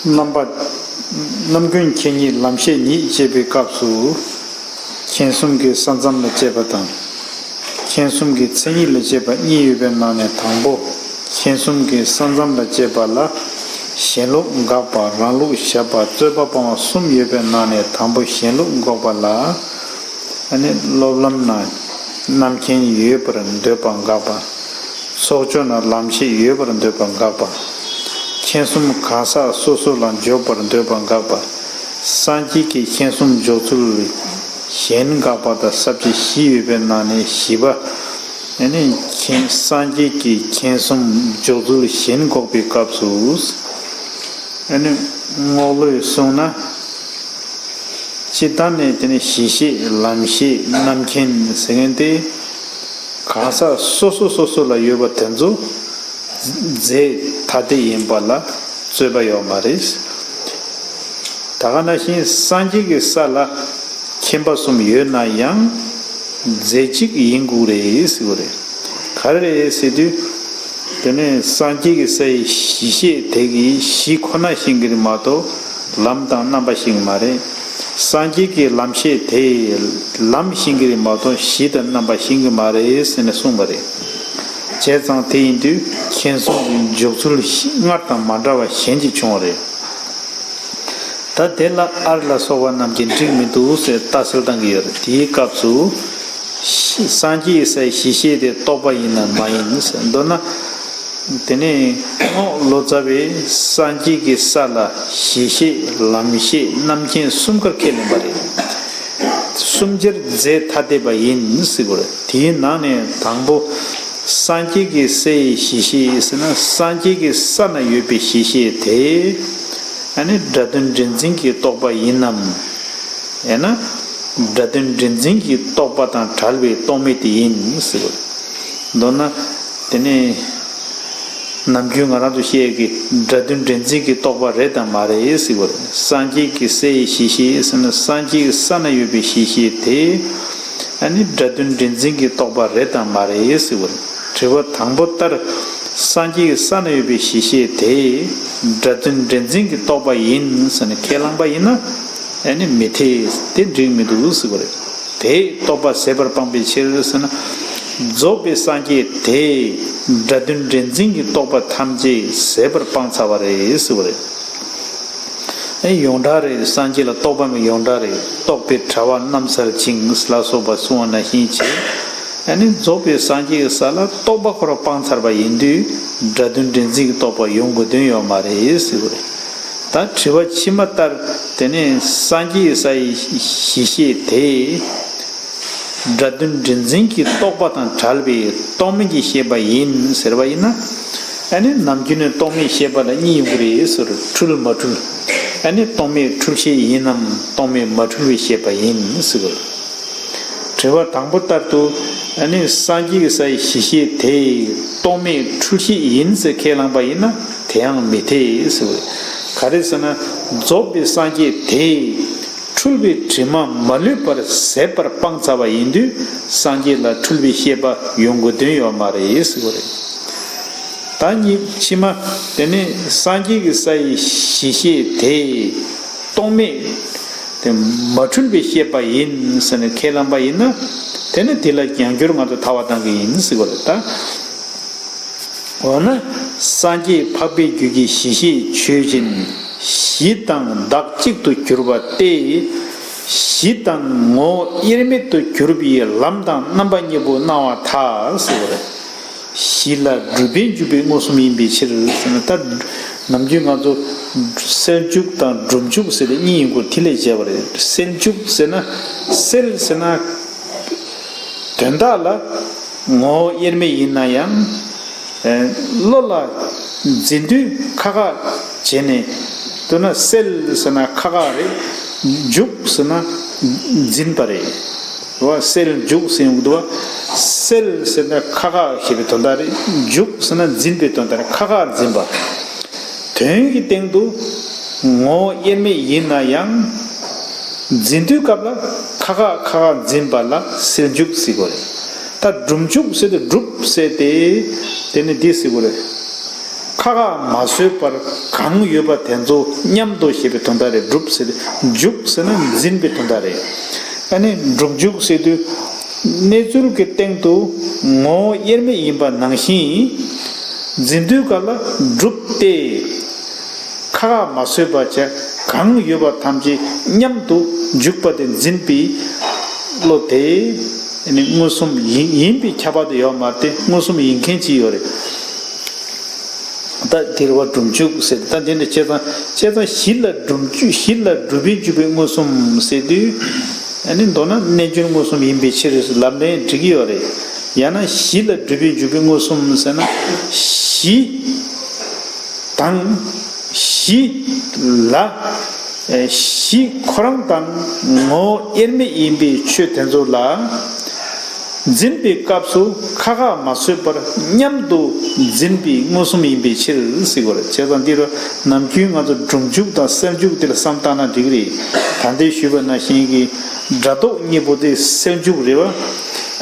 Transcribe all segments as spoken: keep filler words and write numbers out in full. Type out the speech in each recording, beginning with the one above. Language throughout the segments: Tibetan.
རྣམ་པ། རྣམ་ཀུན་མཁྱེན་ཉིད་ལམ་ཤེས་ཉིད་ཅེས་པའི་སྐབས་སུ། མཁྱེན་གསུམ་གྱི་ས་མཚམས་ལ་དཔྱད་པ་དང་། མཁྱེན་གསུམ་གྱི་མཚན་ཉིད་ལ་དཔྱད་པ་གཉིས་ཡོད་པའི་ནང་ནས་དང་པོ། མཁྱེན་གསུམ་གྱི་ས་མཚམས་ལ་དཔྱད་པ་ལ། གཞན་ལུགས་དགག་པ། རང་ལུགས་བཞག་པ། རྩོད་པ་སྤང་བ་གསུམ་ཡོད་པའི་ནང་ནས་དང་པོ་གཞན་ལུགས་འགོག་པ་ལ། ཨ་ནི་སློབ་ལམ་ན་རྣམ་མཁྱེན་ཡོད་པར་འདོད་པ་འགག་པ། ཚོགས་སྦྱོར་ན་ལམ་ཤེས་ཡོད་པར་འདོད་པ་འགག་པ། མཁྱེན་གསུམ་གང་ཟག་སོ་སོ་ལ་འཇོག་པར་འདོད་པ་འགག་པ། སངས་རྒྱས་ཀྱི་མཁྱེན་གསུམ་འཇོག་ཚུལ་གཞན་འགག་པ་དང་ས་བཅད་བཞི་ཡོད་པའི་ནང་ནས་བཞི་པ། ཨ་ནི་མཁྱེན་སངས་རྒྱས་ཀྱི་མཁྱེན་གསུམ་འཇོག་ཚུལ་གཞན་འགོག་པའི་སྐབས་སུ། ཨ་ནི་རྔོག་ལོས་གསུངས་ན། སྤྱིར་བཏང་ནས་དེ་ནི་གཞི་ཤེས་ལམ་ཤེས་རྣམ་མཁྱེན་ཟེར་མཁན་དེ། གང་ཟག་སོ་སོ་སོ་སོ་ལ་ཡོད་པ་དེ་ཚོ་རྫས་ཐ་དད་ཡིན་པ་ལ་རྩོད་པ་ཡོད་མ་རེད། ད་ག་ནང་བཞིན་སངས་རྒྱས་ཀྱི་ས་ལ་མཁྱེན་པ་གསུམ་ཡོད་ན་ཡང་རྫས་གཅིག་ཡིན་དགོས་རེད་ཟེར་བ་རེད། ག་རེ་རེད་ཟེར་དུས། དེ་ནས་སངས་རྒྱས་ཀྱི་སའི་གཞི་ཤེས་དེ་གིས་གཞི་ཁོ་ན་ཤེས་ཀྱི་རེད་མ་གཏོགས་ལམ་དང་རྣམ་པ་ཤེས་ཀྱི་མ་རེད། སངས་རྒྱས་ཀྱི་ལམ་ཤེས་དེས་ལམ་ཤེས་ཀྱི་རེད་མ་གཏོགས་གཞི་དང་རྣམ་པ་ཤེས་ཀྱི་མ་རེད་ཟེར་ནས་གསུངས་པ་རེད། བྱས་ཙང་དེ་ཡིན་དུས་མཁྱེན་གསུམ་གྱི་འཇོག་ཚུལ་སྔར་དང་མ་འདྲ་བ་གཞན་ཅིག་བྱུང་བ་རེད། ད་དེ་ལ་ཨར་ལ་སོགས་པ་རྣམས་ཀྱིས་འགྲིག་མི་འདུག་ཟེར་ལྟ་གསལ་བཏང་གི་ཡོད་རེད། དེའི་སྐབས་སུ། སངས་རྒྱས་སའི་གཞི་ཤེས་དེ་རྟོག་པ་ཡིན་ནམ་མ་ཡིན་ཟེར་མདོར་ན། དེ་ནས་རྔོག་ལོ་ཙཱ་བས་སངས་རྒྱས་ཀྱི་ས་ལ་གཞི་ཤེས་ལམ་ཤེས་རྣམ་མཁྱེན་གསུམ་ཀར་ཁས་ལེན་པ་རེད། གསུམ་ཆར་རྫས་ཐ་དད་པ་ཡིན་ཟེར་དགོས་རེད། དེའི་ནང་ནས་དང་པོ། སངས་རྒྱས་ཀྱི་སའི་གཞི་ཤེས་ཟེར་ན་སངས་རྒྱས་ཀྱི་ས་ན་ཡོད་པའི་གཞི་ཤེས་དེ། ཨ་ནི་སྒྲ་དོན་འདྲེན་འཛིན་གྱི་རྟོག་པ་ཡིན་ནམ། ཡང་ན། སྒྲ་དོན་འདྲེན་འཛིན་གྱི་རྟོག་པ་དང་བྲལ་བའི་རྟོག་མེད་དེ་ཡིན་ཟེར་བ། མདོར་ན། དེ་ནས། ནམ་རྒྱུན་ང་རང་ཚོ་བཤད་ཀྱི་སྒྲ་དོན་འདྲེན་འཛིན་གྱི་རྟོག་པ་རེད་དམ་མ་རེད་ཟེར་བ་རེད། སངས་རྒྱས་ཀྱི་སའི་གཞི་ཤེས་ཟེར་ན་སངས་རྒྱས་ཀྱི་ས་ན་ཡོད་པའི་གཞི་ཤེས་དེ། ཨ་ནི་སྒྲ་དོན་འདྲེན་འཛིན་གྱི་རྟོག་པ་རེད་དམ་མ་རེད་ཟེར་བ་རེད། དྲི་བ་དང་པོ་ལྟར། སངས་རྒྱས་ཀྱི་ས་ན་ཡོད་པའི་གཞི་ཤེས་དེ། སྒྲ་དོན་འདྲེན་འཛིན་གྱི་རྟོག་པ་ཡིན་ཟེར་ནས་ཁས་བླངས་པ་ཡིན་ན། ཨ་ནི་མི་འཐད་དེ་འགྲིག་མི་འདུག་ཟེར་བ་རེད། དེས་རྟོག་པ་ཟད་པར་སྤངས་པའི་ཕྱིར་ཟེར་ན། རྫོགས་པའི་སངས་རྒྱས་དེས་སྒྲ་དོན་འདྲེན་འཛིན་གྱི་རྟོག་པ་ཐམས་ཅད་ཟད་པར་སྤངས་ཚར་བ་རེད་ཟེར་བ་རེད། ཨེ་ཡོངས་གྲགས་རེད། སངས་རྒྱས་ལ་རྟོག་པ་མེད་ཡོངས་གྲགས་རེད། རྟོག་པའི་དྲ་བ་གནམ་སར་བྱིང་ལ་སོགས་པ་གསུངས་པ་ནང་བཞིན་བྱས། ཨ་ནི་རྫོགས་པའི་སངས་རྒྱས་ཀྱི་ས་ལ་རྟོག་པ་ཁོ་རང་སྤངས་ཚར་བ་ཡིན་དུས་སྒྲ་དོན་འདྲེན་འཛིན་གྱི་རྟོག་པ་ཡོང་དགོས་དོན་ཡོད་མ་རེད་ཟེར་བ་རེད། ད་དྲི་བ་ཕྱི་མ་ལྟར་དེ་ནས་སངས་རྒྱས་ས་ཡི་གཞི་ཤེས་དེ། སྒྲ་དོན་འདྲེན་འཛིན་གྱི་རྟོག་པ་དང་བྲལ་བའི་རྟོག་མིན་གྱི་ཤེས་པ་ཡིན་ཟེར་བ་ཡིན་ན། ཨ་ནི་ནམ་རྒྱུན་ནས་རྟོག་མེད་ཤེས་པ་ལ་གཉིས་ཡོང་གི་རེད་ཟེར། འཁྲུལ་མ་འཁྲུལ། ཨ་ནི་རྟོག་མེད་འཁྲུལ་ཤེས་ཡིན་ནམ་རྟོག་མེད་མ་འཁྲུལ་བའི་ཤེས་པ་ཡིན་ཟེར་བ། དྲི་བ་དང་པོ་ལྟར་དུ། ཨ་ནི་སངས་རྒྱས་ཀྱི་ས་ཡི་གཞི་ཤེས་དེ་རྟོག་མེད་འཁྲུལ་ཤེས་ཡིན་ཟེར་ཁས་བླངས་པ་ཡིན་ན་དེའང་མི་འཐད་ཟེར་བ། ག་རེ་ཟེར་ན། རྫོགས་པའི་སངས་རྒྱས་དེས་འཁྲུལ་པའི་དྲི་མ་མ་ལུས་པར་ཟད་པར་སྤངས་ཚར་བ་ཡིན་དུས་སངས་རྒྱས་ལ་འཁྲུལ་པའི་ཤེས་པ་ཡོང་དགོས་དོན་ཡོད་མ་རེད་ཟེར་བ་རེད། ད་གཉིས་ཕྱི་མ་དེ་ནི་སངས་རྒྱས་ཀྱི་ས་ཡི་གཞི་ཤེས་དེ་རྟོག་མེད་དེ་མ་འཁྲུལ་པའི་ཤེས་པ་ཡིན་ཟེར་ནས་ཁས་བླངས་པ་ཡིན་ན། དེ་ནི་དེ་ལ་རྒྱང་འགྱུར་ང་ཚོ་ཐར་པ་བཏང་གི་ཡིན་ཟེར་བ་རེད་ད། འོ་ན། སངས་རྒྱས་འཕགས་པའི་རྒྱུད་ཀྱི་གཞི་ཤེས་ཆོས་ཅན། གཞི་དང་བདག་གཅིག་ཏུ་གྱུར་པ་སྟེ། གཞི་དང་ངོ་བོ་དབྱེར་མེད་དུ་གྱུར་པའི་ལམ་དང་རྣམ་པ་གཉིས་པོ་སྣང་བར་ཐལ་ཟེར་བ་རེད། གཞི་ལ་སྒྲུབ་པས་འཇུག་པའི་མངོན་སུམ་ཡིན་པའི་ཕྱིར་ཟེར་ན། ད་ནམ་རྒྱུན་ང་ཚོ་སེལ་འཇུག་དང་སྒྲུབ་འཇུག་ཟེར་ཏེ་གཉིས་ཡིན་སྐོར་དེ་ལས་བྱས་པ་རེད། སེལ་འཇུག་ཟེར་ན། སེལ་ཟེར་ན། དོན་དག་ལ་ངོ་བོ་དབྱེར་མེད་ཡིན་ན་ཡང་། ཨེ། བློ་ལ་འཛིན་དུས་ཁ་ཁ་བྱས་ནས། མདོར་ན་སེལ་ཟེར་ན་ཁ་ཁ་རེད། འཇུག་ཟེར་ན་འཛིན་པ་རེད། བ། སེལ་འཇུག་ཟེར་ཡོང་གི་འདུག་བ། སེལ་ཟེར་ན་ཁ་ཁ་ཞེས་པའི་དོན་དག་རེད། འཇུག་ཟེར་ན་འཛིན་པའི་དོན་དག་རེད། ཁ་ཁ་འཛིན་པ། དོན་གྱི་སྟེང་དུ་ངོ་བོ་དབྱེར་མེད་ཡིན་ན་ཡང་། འཛིན་དུས་སྐབས་ལ་ཁ་ཁ་ཁ་ཁ་ཁ་འཛིན་པ་ལ་སེལ་འཇུག་ཟེར་དགོས་རེད། ད་སྒྲུབ་འཇུག་ཟེར་ཏེ་སྒྲུབ་ཟེར་ཏེ། དེ་ནི་འདི་ཟེར་དགོས་རེད། ཁ་ཁ་མ་བཟོད་པར་གང་ཡོད་པ་དེ་ཚོ་མཉམ་དུ་ཞེས་པའི་དོན་དག་རེད། སྒྲུབ་ཟེར་ཏེ་འཇུག་ཟེར་ན་འཛིན་པའི་དོན་དག་རེད། ཨ་ནི་སྒྲུབ་འཇུག་ཟེར་དུས་གནས་ཚུལ་གྱི་སྟེང་དུ་ངོ་བོ་དབྱེར་མེད་ཡིན་པ་ནང་བཞིན་འཛིན་དུས་ག་ལ་སྒྲུབ་སྟེ། ཁ་ཁ་མ་བཟོད་པ་བྱས་གང་ཡོད་པ་ཐམས་ཅད་མཉམ་དུ་འཇུག་པ་དེ་འཛིན་པའི་བློ་དེ་ནི་མངོན་སུམ་ཡིན་ཡིན་པའི་ཁྱབ་པ་དེ་ཡོད་མ་རེད། དེ་མངོན་སུམ་ཡིན་མཁན་ཅིག་ཡོད་རེད། ད་དེ་རེད་བ། སྒྲུབ་འཇུག་ཟེར། ད་དེ་འདྲ་བྱས་ཙང་བྱས་ཙང་གཞི་ལ་སྒྲུབ་འཇུག་གཞི་ལ་སྒྲུབ་པས་འཇུག་པའི་མངོན་སུམ་ཟེར་དུས། ཨ་ནི་མདོར་ན་རྣལ་འབྱོར་མངོན་སུམ་ཡིན་པའི་ཕྱིར་ལབ་ནའི་འགྲིག་གི་ཡོད་རེད། ཡང་ན་གཞི་ལ་སྒྲུབ་པས་འཇུག་པའི་མངོན་སུམ་ཟེར་ན། གཞི་དང་། གཞི་ལ། ཨེ། གཞི་ཁོ་རང་དང་ངོ་བོ་དབྱེར་མེད་ཡིན་པའི་ཆོས་དེ་ཚོ་ལ། འཛིན་པའི་སྐབས་སུ་ཁ་ཁ་མ་བཟོད་པར་མཉམ་དུ་འཛིན་པའི་མངོན་སུམ་ཡིན་པའི་ཕྱིར་ཟེར་གྱི་ཡོད་རེད། བྱས་ཙང་འདིར་ནམ་རྒྱུན་ང་ཚོ་སྒྲུབ་འཇུག་དང་སེལ་འཇུག་དེ་ལ་བསམ་བཏང་ན་འགྲིག་གི་རེད། ད་ལྟའི་ཞུས་པ་ནང་བཞིན་གྱི་སྒྲ་རྟོག་གཉིས་པོ་དེ་སེལ་འཇུག་རེད་བ།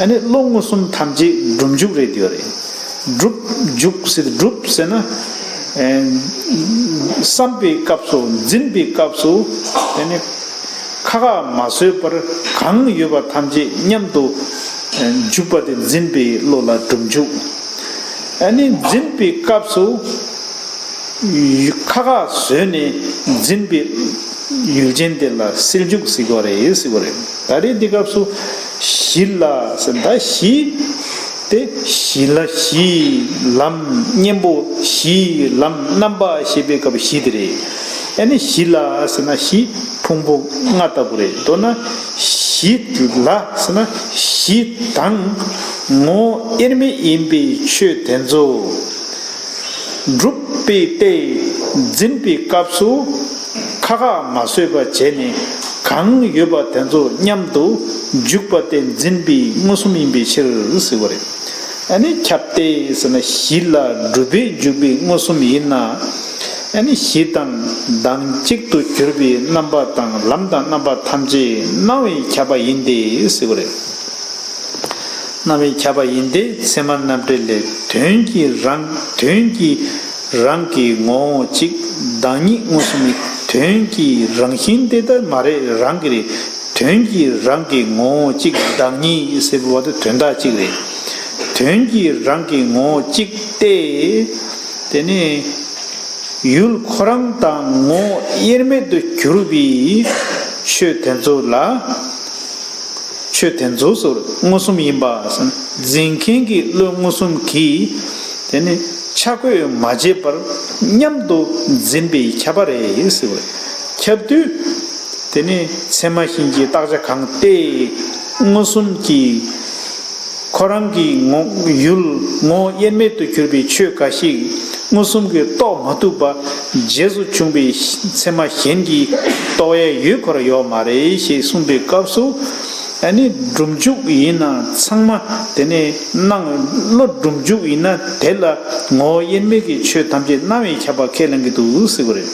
ཨ་ནི་བློ་མངོན་སུམ་ཐམས་ཅད་སྒྲུབ་འཇུག་རེད་དེ་ཡོད་རེད། སྒྲུབ་འཇུག་ཟེར་སྒྲུབ་ཟེར་ན། ཨེ། བསམ་པའི་སྐབས་སུ་འཛིན་པའི་སྐབས་སུ་དེ་ནི་ཁ་ཁ་མ་བཟོད་པར་གང་ཡོད་པ་ཐམས་ཅད་མཉམ་དུ་འཇུག་པ་དེ་འཛིན་པའི་བློ་ལ་སྒྲུབ་འཇུག་ཨ་ནི་འཛིན་པའི་སྐབས་སུ་ཁ་ཁ་བཟོས་ནས་འཛིན་པའི་ཡུལ་ཅན་དེ་ལ་སེལ་འཇུག་ཟེར་གྱི་ཡོད་རེད་ཟེར་གྱི་ཡོད་རེད། ད་རེས་འདི་སྐབས་སུ་གཞི་ལ་ཟེར། ད་གཞི་དེ་གཞི་ལ་གཞིའི་ལམ་གཉེན་པོ། གཞིའི་ལམ་རྣམ་པ་ཞེས་པའི་སྐབས་གཞི་དེ་རེད། ཨ་ནི་གཞི་ལ་ཟེར་ན་གཞི་ཕུང་པོ་ལྔ་ལྟ་བུ་རེད། མདོར་ན་གཞི་ལ་ཟེར་ན་གཞི་དང་ངོ་བོ་དབྱེར་མེད་ཡིན་པའི་ཆོས་དེ་ཚོ། སྒྲུབ་པའི་སྟེ་འཛིན་པའི་སྐབས་སུ་ཁ་ཁ་མ་བཟོད་པ་བྱས་ནས་གང་ཡོད་པ་དེ་ཚོ་མཉམ་དུ་འཇུག་པ་སྟེ་འཛིན་པའི་མངོན་སུམ་ཡིན་པའི་ཕྱིར་ཟེར་བ་རེད། ཨ་ནི་ཁྱབ་སྟེ་ཟེར་ན་གཞི་ལ་སྒྲུབ་པས་འཇུག་པའི་མངོན་སུམ་ཡིན་ན། ཨ་ནི་གཞི་དང་བདག་གཅིག་ཏུ་གྱུར་པའི་རྣམ་པ་དང་ལམ་དང་རྣམ་པ་ཐམས་ཅད་སྣང་བས་ཁྱབ་པ་ཡིན་ཏེ་ཟེར་བ་རེད། རྣམ་པས་ཁྱབ་པ་ཡིན་ཏེ། ཚད་མ་རྣམ་འགྲེལ་ལས། དོན་གྱི་རང་དོན་གྱི་རང་གི་ངོ་བོ་གཅིག་བདག་ཉིད་མངོན་སུམ་ཡིན། དོན་གྱི་རང་བཞིན་དེ་ལྟར་མ་རེད། རང་གི་རེད། དོན་གྱི་རང་གི་ངོ་བོ་གཅིག་བདག་ཉིད་ཟེར་བ་དེ་དོན་དག་གཅིག་རེད། དོན་གྱི་རང་གི་ངོ་བོ་གཅིག་སྟེ། དེ་ནས་ཡུལ་ཁོ་རང་དང་ངོ་བོ་དབྱེར་མེད་དུ་གྱུར་པའི་ཆོས་དེ་ཚོ་ལ། ཆོས་དེ་ཚོ་སོགས་མངོན་སུམ་ཡིན་པ་ཟེར་ན། འཛིན་མཁན་གྱི་བློ་མངོན་སུམ་གྱིས་དེ་ནི་ཆ་བགོས་མ་བྱས་པར་མཉམ་དུ་འཛིན་པའི་ཁྱབ་པ་རེད་ཟེར་བ། ཁྱབ་དུས་དེ་ནི་ཚད་མ་གཞན་གྱི་བརྟག་བྱ་གང་སྟེ་མངོན་སུམ་གྱིས་ཁོ་རང་གི་ངོ་ཡུལ་ངོ་བོ་དབྱེར་མེད་དུ་གྱུར་པའི་ཆོས་འགའ་ཞིག་མངོན་སུམ་གྱིས་རྟོགས་མ་ཐུབ་པ་རྗེས་སུ་བྱུང་བའི་ཚད་མ་གཞན་གྱིས་རྟོགས་ཡ་ཡོད་ཁོ་ར་ཡོད་མ་རེད་ཞེས་གསུངས་པའི་སྐབས་སུ། ཨ་ནི་སྒྲུབ་འཇུག་ཡིན་ན་ཚང་མ་དེ་ནས་སྣང་། བློ་སྒྲུབ་འཇུག་ཡིན་ན་དེ་ལ་ངོ་བོ་དབྱེར་མེད་ཀྱི་ཆོས་ཐམས་ཅད་སྣང་བས་ཁྱབ་པ་ཁས་ལེན་གྱི་འདུག་ཟེར་བ་རེད།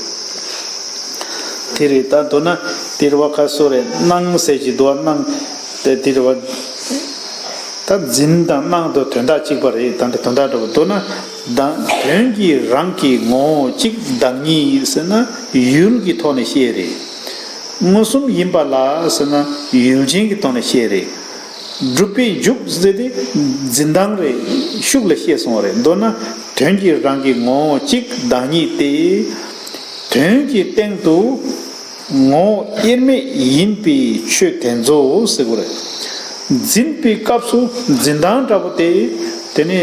དེ་རེད། ད་མདོར་ན་དེ་རེད་བ། ཁ་སོ་རེད། སྣང་ཟེར་གྱི་འདུག་བ། སྣང་དེ་དེ་རེད་བ། ད་འཛིན་དང་སྣང་དུ་དོན་དག་གཅིག་པ་རེད། ད་འདི་དོན་དག་འདྲ་བོ་འདུག་ན། ད་དོན་གྱི་རང་གི་ངོ་བོ་གཅིག་བདག་ཉིད་ཟེར་ན་ཡུལ་གྱི་ཐོག་ནས་བཤད་རེད། མངོན་སུམ་ཡིན་པ་ལ་ཟེར་ན་ཡུལ་ཅན་གྱི་ཐོག་ནས་བཤད་རེད། སྒྲུབ་པས་འཇུག་ཟེར་ཏེ་འཛིན་སྟངས་རེད། ཤུགས་ལ་བཤད་སོང་བ་རེད། མདོར་ན་དོན་གྱི་རང་གི་ངོ་བོ་གཅིག་བདག་ཉིད་དེ། དོན་གྱི་སྟེང་དུ་ངོ་བོ་དབྱེར་མེད་ཡིན་པའི་ཆོས་དེ་ཚོ་ཟེར་བ་རེད། འཛིན་པའི་སྐབས་སུ་འཛིན་སྟངས་འདྲ་པོ་དེ། དེ་ནི་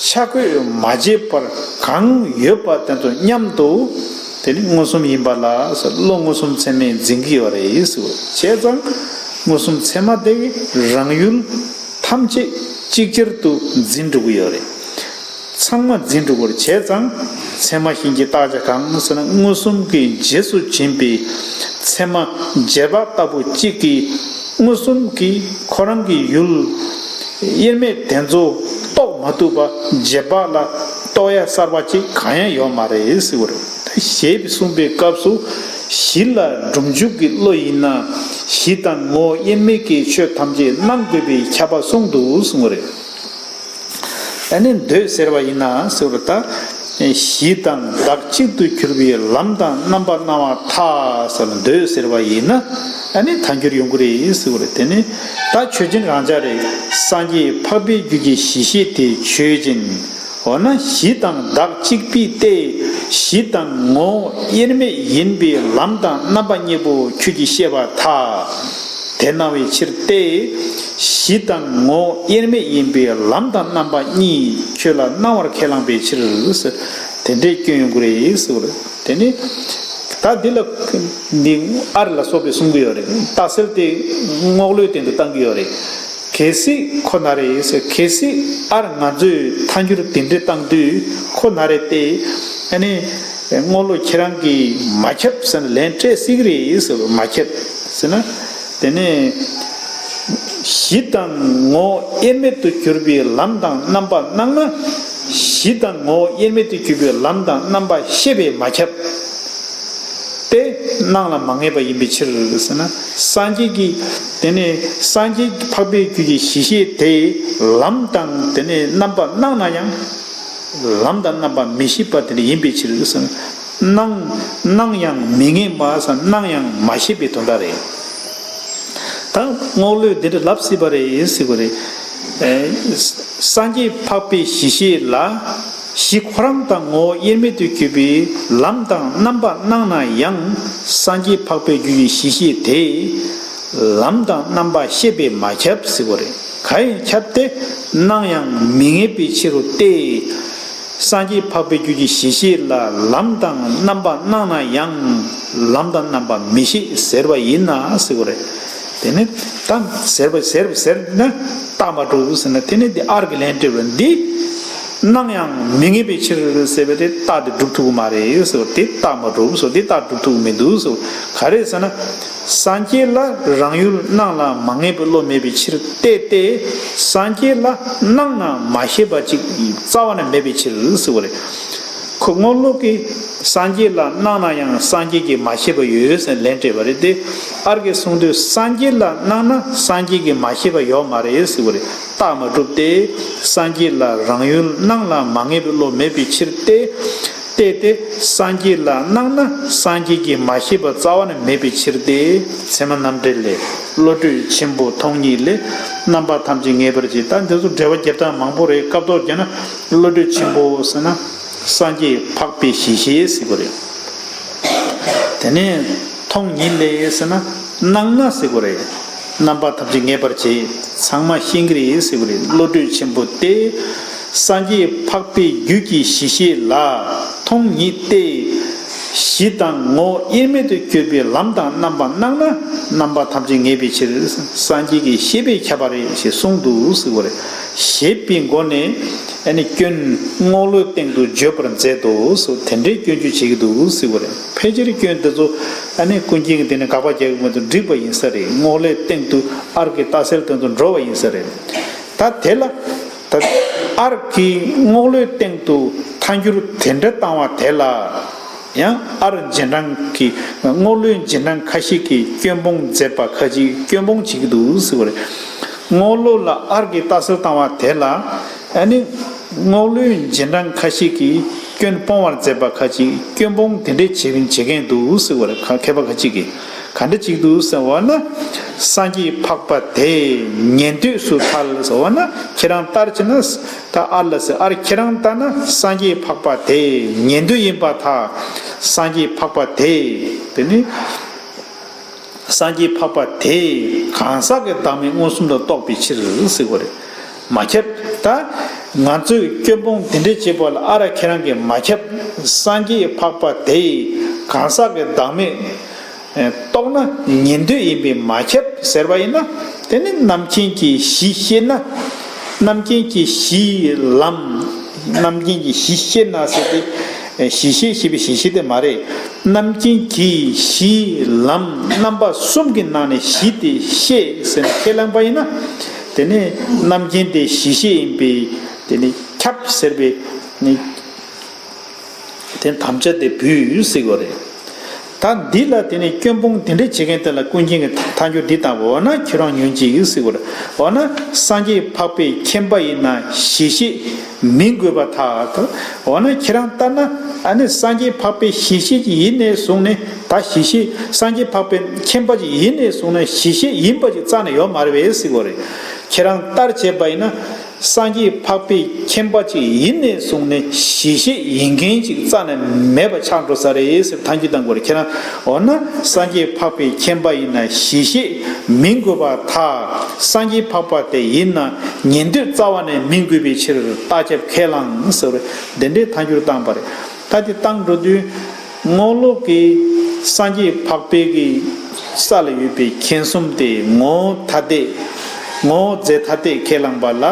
ཆ་བགོས་མ་བྱས་པར་གང་ཡོད་པ་དེ་ཚོ་མཉམ་དུ་དེ་ནི་མངོན་སུམ་ཡིན་པ་ལ་བློ་མངོན་སུམ་ཚད་མས་འཛིན་གྱི་ཡོད་རེད་ཟེར། བྱས་ཙང་མངོན་སུམ་ཚད་མ་དེ་གི་རང་ཡུལ་ཐམས་ཅད་ཅིག་ཅར་དུ་འཛིན་འགྲོ་གི་ཡོད་རེད། ཚང་མ་འཛིན་འགྲོ་དགོས་རེད། བྱས་ཙང་ཚད་མ་གཞན་གྱི་བརྟག་བྱ་གང་ཟེར་ན། མངོན་སུམ་གྱིས་རྗེས་སུ་འཛིན་པའི་ཚད་མ་རྗེས་དཔག་ལྟ་བུ་གཅིག་གིས་མངོན་སུམ་གྱིས་ཁོ་རང་གི་ཡུལ་དབྱེར་མེད་དེ་ཚོ་རྟོགས་མ་ཐུབ་པ་རྗེས་དཔག་ལ་རྟོགས་ཡ་གསར་པ་གཅིག་གང་ཡང་ཡོད་མ་རེད་ཟེར་བ་རེད། ད་ཞེས་གསུངས་པའི་སྐབས་སུ་གཞི་ལ་སྒྲུབ་འཇུག་གི་བློ་ཡིན་ན་གཞི་དང་ངོ་བོ་དབྱེར་མེད་ཀྱི་ཆོས་ཐམས་ཅད་སྣང་དགོས་པའི་ཁྱབ་པ་གསུངས་འདུག་གསུངས་པ་རེད། ཨ་ནི་འདོད་ཟེར་བ་ཡིན་ན་ཟེར་བ་ད། གཞི་དང་བདག་གཅིག་ཏུ་གྱུར་པའི་ལམ་དང་རྣམ་པར་སྣང་བ་མཐའ་ཟེར་ན་འདོད་ཟེར་བ་ཡིན་ན། ཨ་ནི་ཐལ་འགྱུར་ཡོང་གི་རེད་ཟེར་བ་རེད། དེ་ནི་ད་ཆོས་ཅན་རང་འཇགས་རེད། སངས་རྒྱས་འཕགས་པའི་རྒྱུད་ཀྱི་གཞི་ཤེས་དེ་ཆོས་ཅན། འོ་ན་གཞི་དང་བདག་གཅིག་པའི་སྟེ། གཞི་དང་ངོ་བོ་དབྱེར་མེད་ཡིན་པའི་ལམ་དང་རྣམ་པ་གཉིས་པོ་ཁྱོད་ཀྱིས་ཤེས་པར་ཐལ། དེ་སྣང་བའི་ཕྱིར་ཏེ། གཞི་དང་ངོ་བོ་དབྱེར་མེད་ཡིན་པའི་ལམ་དང་རྣམ་པ་གཉིས་ཁྱོད་ལ་སྣང་བར་ཁས་བླངས་པའི་ཕྱིར། དེ་འདྲའི་སྐྱོན་ཡོང་གི་རེད་ཟེར་བ་རེད། དེ་ནི་ད་འདི་ལ་འདི་ཨར་ལ་སོགས་པས་གསུང་གི་ཡོད་རེད། རྟགས་གསལ་དེ་རྔོག་ལོའི་སྟེང་དུ་བཏང་གི་ཡོད་རེད། གལ་སྲིད་ཁོ་ན་རེད་ཟེར། གལ་སྲིད་ཨར་ང་ཚོས་ཐལ་འགྱུར་དེ་འདྲའི་བཏང་དུས་ཁོ་ན་རེད་དེ། ཨ་ནི་རྔོག་ལོ་ཁྱེད་རང་གིས་མ་ཁྱབ་ཟེར་ནས་ལན་སྤྲད་སྲིད་ཀྱི་རེད་ཟེར། མ་ཁྱབ་ཟེར་ན། དེ་ནས་གཞི་དང་ངོ་བོ་དབྱེར་མེད་དུ་གྱུར་པའི་ལམ་དང་རྣམ་པ་སྣང་ན། གཞི་དང་ངོ་བོ་དབྱེར་མེད་དུ་གྱུར་པའི་ལམ་དང་རྣམ་པ་ཤེས་པས་མ་ཁྱབ་སྟེ། སྣང་ལ་མ་ངེས་པ་ཡིན་པའི་ཕྱིར་ཟེར་ན། སངས་རྒྱས་ཀྱི་དེ་ནས་སངས་རྒྱས་འཕགས་པའི་རྒྱུད་ཀྱི་གཞི་ཤེས་དེ་ལམ་དང་དེ་ནས་རྣམ་པ་སྣང་ན་ཡང་། ལམ་དང་རྣམ་པ་མི་ཤེས་པ་དེ་འདྲ་ཡིན་པའི་ཕྱིར་ཟེར། སྣང་སྣང་ཡང་མི་ངེས་པ་ཟེར། སྣང་ཡང་མ་ཤེས་པའི་དོན་དག་རེད། ད་རྔོག་ལོས་འདི་འདྲ་ལབ་སྲིད་པ་རེད་ཟེར་གྱི་རེད། ཨེ། སངས་རྒྱས་འཕགས་པའི་གཞི་ཤེས་ལ། གཞི་ཁོ་རང་དང་ངོ་བོ་དབྱེར་མེད་དུ་གྱུར་པའི་ལམ་དང་རྣམ་པ་སྣང་ན་ཡང་། སངས་རྒྱས་འཕགས་པའི་རྒྱུད་ཀྱི་གཞི་ཤེས་དེ། ལམ་དང་རྣམ་པ་ཤེས་པས་མ་ཁྱབ་ཟེར་གྱི་རེད། གང་ཡིན་ཁྱབ་སྟེ། སྣང་ཡང་མི་ངེས་པའི་ཕྱིར་རོ་སྟེ། སངས་རྒྱས་འཕགས་པའི་རྒྱུད་ཀྱི་གཞི་ཤེས་ལ་ལམ་དང་རྣམ་པ་སྣང་ན་ཡང་། ལམ་དང་རྣམ་པ་མི་ཤེས་ཟེར་བ་ཡིན་ན་ཟེར་གྱི་རེད། དེ་ནི་ད་ཟེར་བ་ཟེར་ཟེར་ན་རྟགས་མ་གྲུབ་ཟེར་ན། དེ་ནི་འདི་ཨར་གྱི་ལན་སྤྲད་པ་འདི། སྣང་ཡང་མི་ངེས་པའི་ཕྱིར་ཟེར་བ་དེ་རྟགས་དེ་གྲུབ་ཐུབ་ཀྱི་མ་རེད་ཟེར་བ། དེ་རྟགས་མ་གྲུབ་ཟེར། དེ་རྟགས་གྲུབ་ཐུབ་ཀྱི་མི་འདུག་ཟེར་བ། ག་རེ་ཟེར་ན། སངས་རྒྱས་ལ་རང་ཡུལ་སྣང་ལ་མ་ངེས་པའི་བློ་མེད་པའི་ཕྱིར་ཏེ་སྟེ། སངས་རྒྱས་ལ་སྣང་ན་མ་ཤེས་པ་ཅིག་རྩ་བ་ནས་མེད་པའི་ཕྱིར་ཟེར་བ་རེད། ཁོ་རྔོག་ལོ་གིས་སངས་རྒྱས་ལ་སྣང་ན་ཡང་སངས་རྒྱས་ཀྱིས་མ་ཤེས་པ་ཡོད་ཟེར་ལན་སྤྲད་པ་རེད་དེ། ཨར་གྱིས་གསུངས་དུས་སངས་རྒྱས་ལ་སྣང་ན་སངས་རྒྱས་ཀྱིས་མ་ཤེས་པ་ཡོད་མ་རེད་ཟེར་བ་རེད། རྟགས་མ་གྲུབ་སྟེ། སངས་རྒྱས་ལ་རང་ཡུལ་སྣང་ལ་མ་ངེས་པའི་བློ་མེད་པའི་ཕྱིར་ཏེ། ཏེ་སྟེ། སངས་རྒྱས་ལ་སྣང་ན་སངས་རྒྱས་ཀྱིས་མ་ཤེས་པ་རྩ་བ་ནས་མེད་པའི་ཕྱིར་ཏེ། ཚད་མ་རྣམ་འགྲེལ་ལས། བློ་གྲོས་ཆེན་པོ་མཐོང་ཉིད་ལས། རྣམ་པ་ཐམས་ཅད་ངེས་པར་བྱེད། ད་འདི་ཚོ་འགྲེལ་པ་རྒྱབ་སྟངས་མང་པོ་རེད། སྐབས་ཐོག་བརྒྱབ་ན་བློ་གྲོས་ཆེན་པོ་ཟེར་ན་སངས་རྒྱས་འཕགས་པའི་གཞི་ཤེས་ཟེར་གྱི་རེད། དེ་ནས་མཐོང་ཉིད་ལས་ཟེར་ན་སྣང་ན་ཟེར་གྱི་རེད། རྣམ་པ་ཐམས་ཅད་ངེས་པར་བྱེད། ཚང་མ་ཤེས་ཀྱི་རེད་ཟེར་གྱི་རེད། བློ་གྲོས་ཆེན་པོ་སྟེ། སངས་རྒྱས་འཕགས་པའི་རྒྱུད་ཀྱི་གཞི་ཤེས་ལ་མཐོང་ཉིད་སྟེ། གཞི་དང་ངོ་བོ་དབྱེར་མེད་དུ་གྱུར་པའི་ལམ་དང་རྣམ་པ་སྣང་ན་རྣམ་པ་ཐམས་ཅད་ངེས་པའི་ཕྱིར། སངས་རྒྱས་ཀྱི་ཤེས་པས་ཁྱབ་པ་རེད་ཞེས་གསུངས་འདུག་ཟེར་གྱི་རེད། ཞེས་པའི་སྒོ་ནས་ཨ་ནི་སྐྱོན་རྔོག་ལོའི་སྟེང་དུ་བརྗོད་པར་མཛད་དོ་ཟེར། དེ་འདྲའི་སྐྱོན་བརྗོད་བྱེད་ཀྱི་འདུག་ཟེར་གྱི་རེད། ཕལ་ཆེར་སྐྱོན་འདི་ཚོ་ཨ་ནི་ཀུན་མཁྱེན་གྱིས་དེ་ནི་དགག་པ་རྒྱག་གི་མ་གཏོགས་འགྲིག་པ་ཡིན་ས་རེད། རྔོག་ལོའི་སྟེང་དུ་ཨར་གྱི་རྟགས་གསལ་སྟེང་དུ་འགྲོ་བ་ཡིན་ས་རེད། ད་དེ་ལ། ད་ཨར་གྱིས་རྔོག་ལོའི་སྟེང་དུ་ཐལ་འགྱུར་དེ་འདྲ་བཏང་བ་དེ་ལ། ཡང་ཨར་རྗེས་འབྲང་གི་རྔོག་ལོའི་རྗེས་འབྲང་ཁ་ཤས་ཀྱིས་སྐྱོན་སྤོང་མཛད་པ་ཁ་ཅིག་སྐྱོན་སྤོང་བྱེད་ཀྱི་འདུག་ཟེར་བ་རེད། རྔོག་ལོ་ལ་ཨར་གྱིས་རྟགས་གསལ་བཏང་བ་དེ་ལ། ཨ་ནི་རྔོག་ལོའི་རྗེས་འབྲང་ཁ་ཤས་ཀྱིས་སྐྱོན་སྤོང་བར་མཛད་པ་ཁ་ཅིག་སྐྱོན་སྤོང་དེ་འདྲའི་བྱེད་བྱེད་མཁན་འདུག་ཟེར་བ་རེད། ཁ་མཁས་པ་ཁ་ཅིག་གིས། ག་འདྲ་ཅིག་འདུག་ཟེར་བ་ན། སངས་རྒྱས་འཕགས་པ་དེ་ཉན་ཐོས་སུ་ཐལ་ཟེར་བ་ན། ཁྱེད་རང་ལྟར་བྱས་ན། ད་ཨར་ལ་ཟེར། ཨར་ཁྱེད་རང་ལྟར་ན་སངས་རྒྱས་འཕགས་པ་དེ་ཉན་ཐོས་ཡིན་པར་ཐལ། སངས་རྒྱས་འཕགས་པ་དེ། དེ་ནི། སངས་རྒྱས་འཕགས་པ་དེ་གང་ཟག་གི་བདག་མེད་མངོན་སུམ་དུ་རྟོགས་པའི་ཕྱིར་ཟེར་བ་རེད། མ་ཁྱབ། ད་ང་ཚོས་སྐྱོན་སྤོང་དེ་འདྲ་བྱེད་པ་ལ་ཨ་ར་ཁྱེད་རང་གིས་མ་ཁྱབ། སངས་རྒྱས་འཕགས་པ་དེ་གང་ཟག་གི་བདག་མེད་རྟོགས་ན་ཉན་ཐོས་ཡིན་པས་མ་ཁྱབ་ཟེར་བ་ཡིན་ན། དེ་ནི་རྣམ་མཁྱེན་གྱི་གཞི་ཤེས་ན། རྣམ་མཁྱེན་གྱི་གཞིའི་ལམ། རྣམ་མཁྱེན་གྱི་གཞི་ཤེས་ན་ཟེར་ཏེ། གཞི་ཤེས་ཞེས་པའི་གཞི་ཤེས་དེ་མ་རེད། རྣམ་མཁྱེན་གྱི་གཞིའི་ལམ་རྣམ་པ་གསུམ་གྱི་ནང་ནས་གཞི་དེ་ཤེས་ཟེར་ནས་ཁས་བླངས་པ་ཡིན་ན། དེ་ནས་རྣམ་མཁྱེན་དེ་གཞི་ཤེས་ཡིན་པས་དེ་ནི་ཁྱབ་ཟེར་བའི་ནི། དེ་དམ་བཅའ་དེ་འབུལ་ཟེར་དགོས་རེད། ད་འདི་ལ་དེ་ནས་སྐྱོན་སྤོང་དེ་འདྲ་བྱེད་མཁན་དེ་ལ་ཀུན་མཁྱེན་གྱིས་ཐལ་འགྱུར་འདི་བཏང་བ། འོ་ན་ཁྱེད་རང་ཉོན་ཅིག་ཟེར་བ་རེད། འོ་ན་སངས་རྒྱས་འཕགས་པའི་མཁྱེན་པ་ཡིན་ན་གཞི་ཤེས་མི་དགོས་པར་ཐལ། འོ་ན་ཁྱེད་རང་ལྟར་ན་ཨ་ནི་སངས་རྒྱས་འཕགས་པའི་གཞི་ཤེས་ཅིག་ཡིན་ནས་བཟུང་ནས། ད་གཞི་ཤེས་སངས་རྒྱས་འཕགས་པའི་མཁྱེན་པ་ཅིག་ཡིན་ནས་བཟུང་ནས་གཞི་ཤེས་ཡིན་པ་ཅིག་རྩ་ནས་ཡོད་མ་རེད་པས་ཟེར་བ་རེད། ཁྱེད་རང་ལྟར་བྱས་པ་ཡིན་ན། སངས་རྒྱས་འཕགས་པའི་མཁྱེན་པ་ཅིག་ཡིན་ནས་བཟུང་ནས་གཞི་ཤེས་ཡིན་མཁན་ཅིག་རྩ་ནས་མེད་པ་ཆགས་འགྲོ་ས་རེད་ཟེར་ཐལ་འགྱུར་བཏང་དགོས་རེད། ཁྱེད་རང་འོ་ན་སངས་རྒྱས་འཕགས་པའི་མཁྱེན་པ་ཡིན་ན་གཞི་ཤེས་མིན་དགོས་པར་ཐལ། སངས་རྒྱས་འཕགས་པ་དེ་ཡིན་ན་ཉན་ཐོས་རྩ་བ་ནས་མིན་དགོས་པའི་ཕྱིར་རྟགས་ཁྱབ་ཁས་བླངས་ཟེར་བ་རེད། འདི་འདྲའི་ཐལ་འགྱུར་བཏང་པ་རེད། ད་དེ་བཏང་འགྲོ་དུས། སྔོན་ལུགས་ཀྱི་སངས་རྒྱས་འཕགས་པའི་གི་ས་ལ་ཡོད་པའི་མཁྱེན་གསུམ་དེ་ངོ་བོ་ཐ་དད། ངོ་བོ་རྫས་ཐ་དད་ཁས་བླངས་པ་ལ་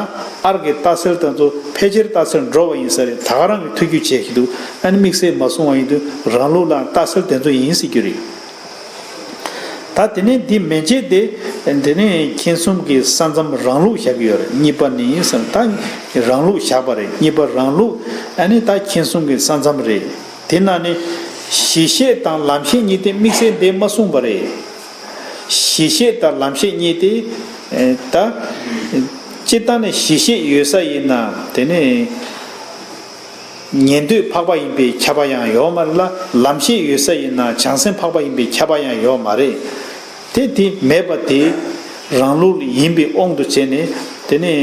ཨར་གྱི་རྟགས་གསལ་དེ་ཚོ་ཕལ་ཆེར་རྟགས་གསལ་འགྲོ་བ་ཡིན་ས་རེད། ད་ག་རང་གིས་ཐུགས་རྒྱུས་བྱས་ཀྱི་འདུག་ཨ་ནི་དམིགས་བསལ་མ་གསུང་བ་ཡིན་དུས་རང་ལུགས་ལ་རྟགས་གསལ་དེ་ཚོ་ཡིན་ཟེར་རྒྱུ་རེད། ད་དེ་ནས་འདི་མན་ཆད་དེ། དེ་ནས་མཁྱེན་གསུམ་གྱི་ས་མཚམས་རང་ལུགས་བཞག་གི་ཡོད་རེད། གཉིས་པ་ནི་ཟེར་ད་རང་ལུགས་བཞག་པ་རེད། གཉིས་པ་རང་ལུགས་ཨ་ནི་ད་མཁྱེན་གསུམ་གྱི་ས་མཚམས་རེད། དེ་ན་ནི་གཞི་ཤེས་དང་ལམ་ཤེས་གཉིས་དེ་དམིགས་བསལ་འདི་མ་གསུངས་པ་རེད། གཞི་ཤེས་དང་ལམ་ཤེས་གཉིས་དེ་ད་སྤྱིར་བཏང་ནས་གཞི་ཤེས་ཡོད་ས་ཡིན་ན་དེ་ནི་ཉན་ཐོས་འཕགས་པ་ཡིན་པའི་ཁྱབ་པ་ཡང་ཡོད་མ་རེད་ལ། ལམ་ཤེས་ཡོད་ས་ཡིན་ན་བྱང་སེམས་འཕགས་པ་ཡིན་པའི་ཁྱབ་པ་ཡང་ཡོད་མ་རེད། དེ་དེ་མེད་པ་དེ་རང་ལུགས་ཡིན་པའི་དབང་དུ་བྱས་ནས་དེ་ནི།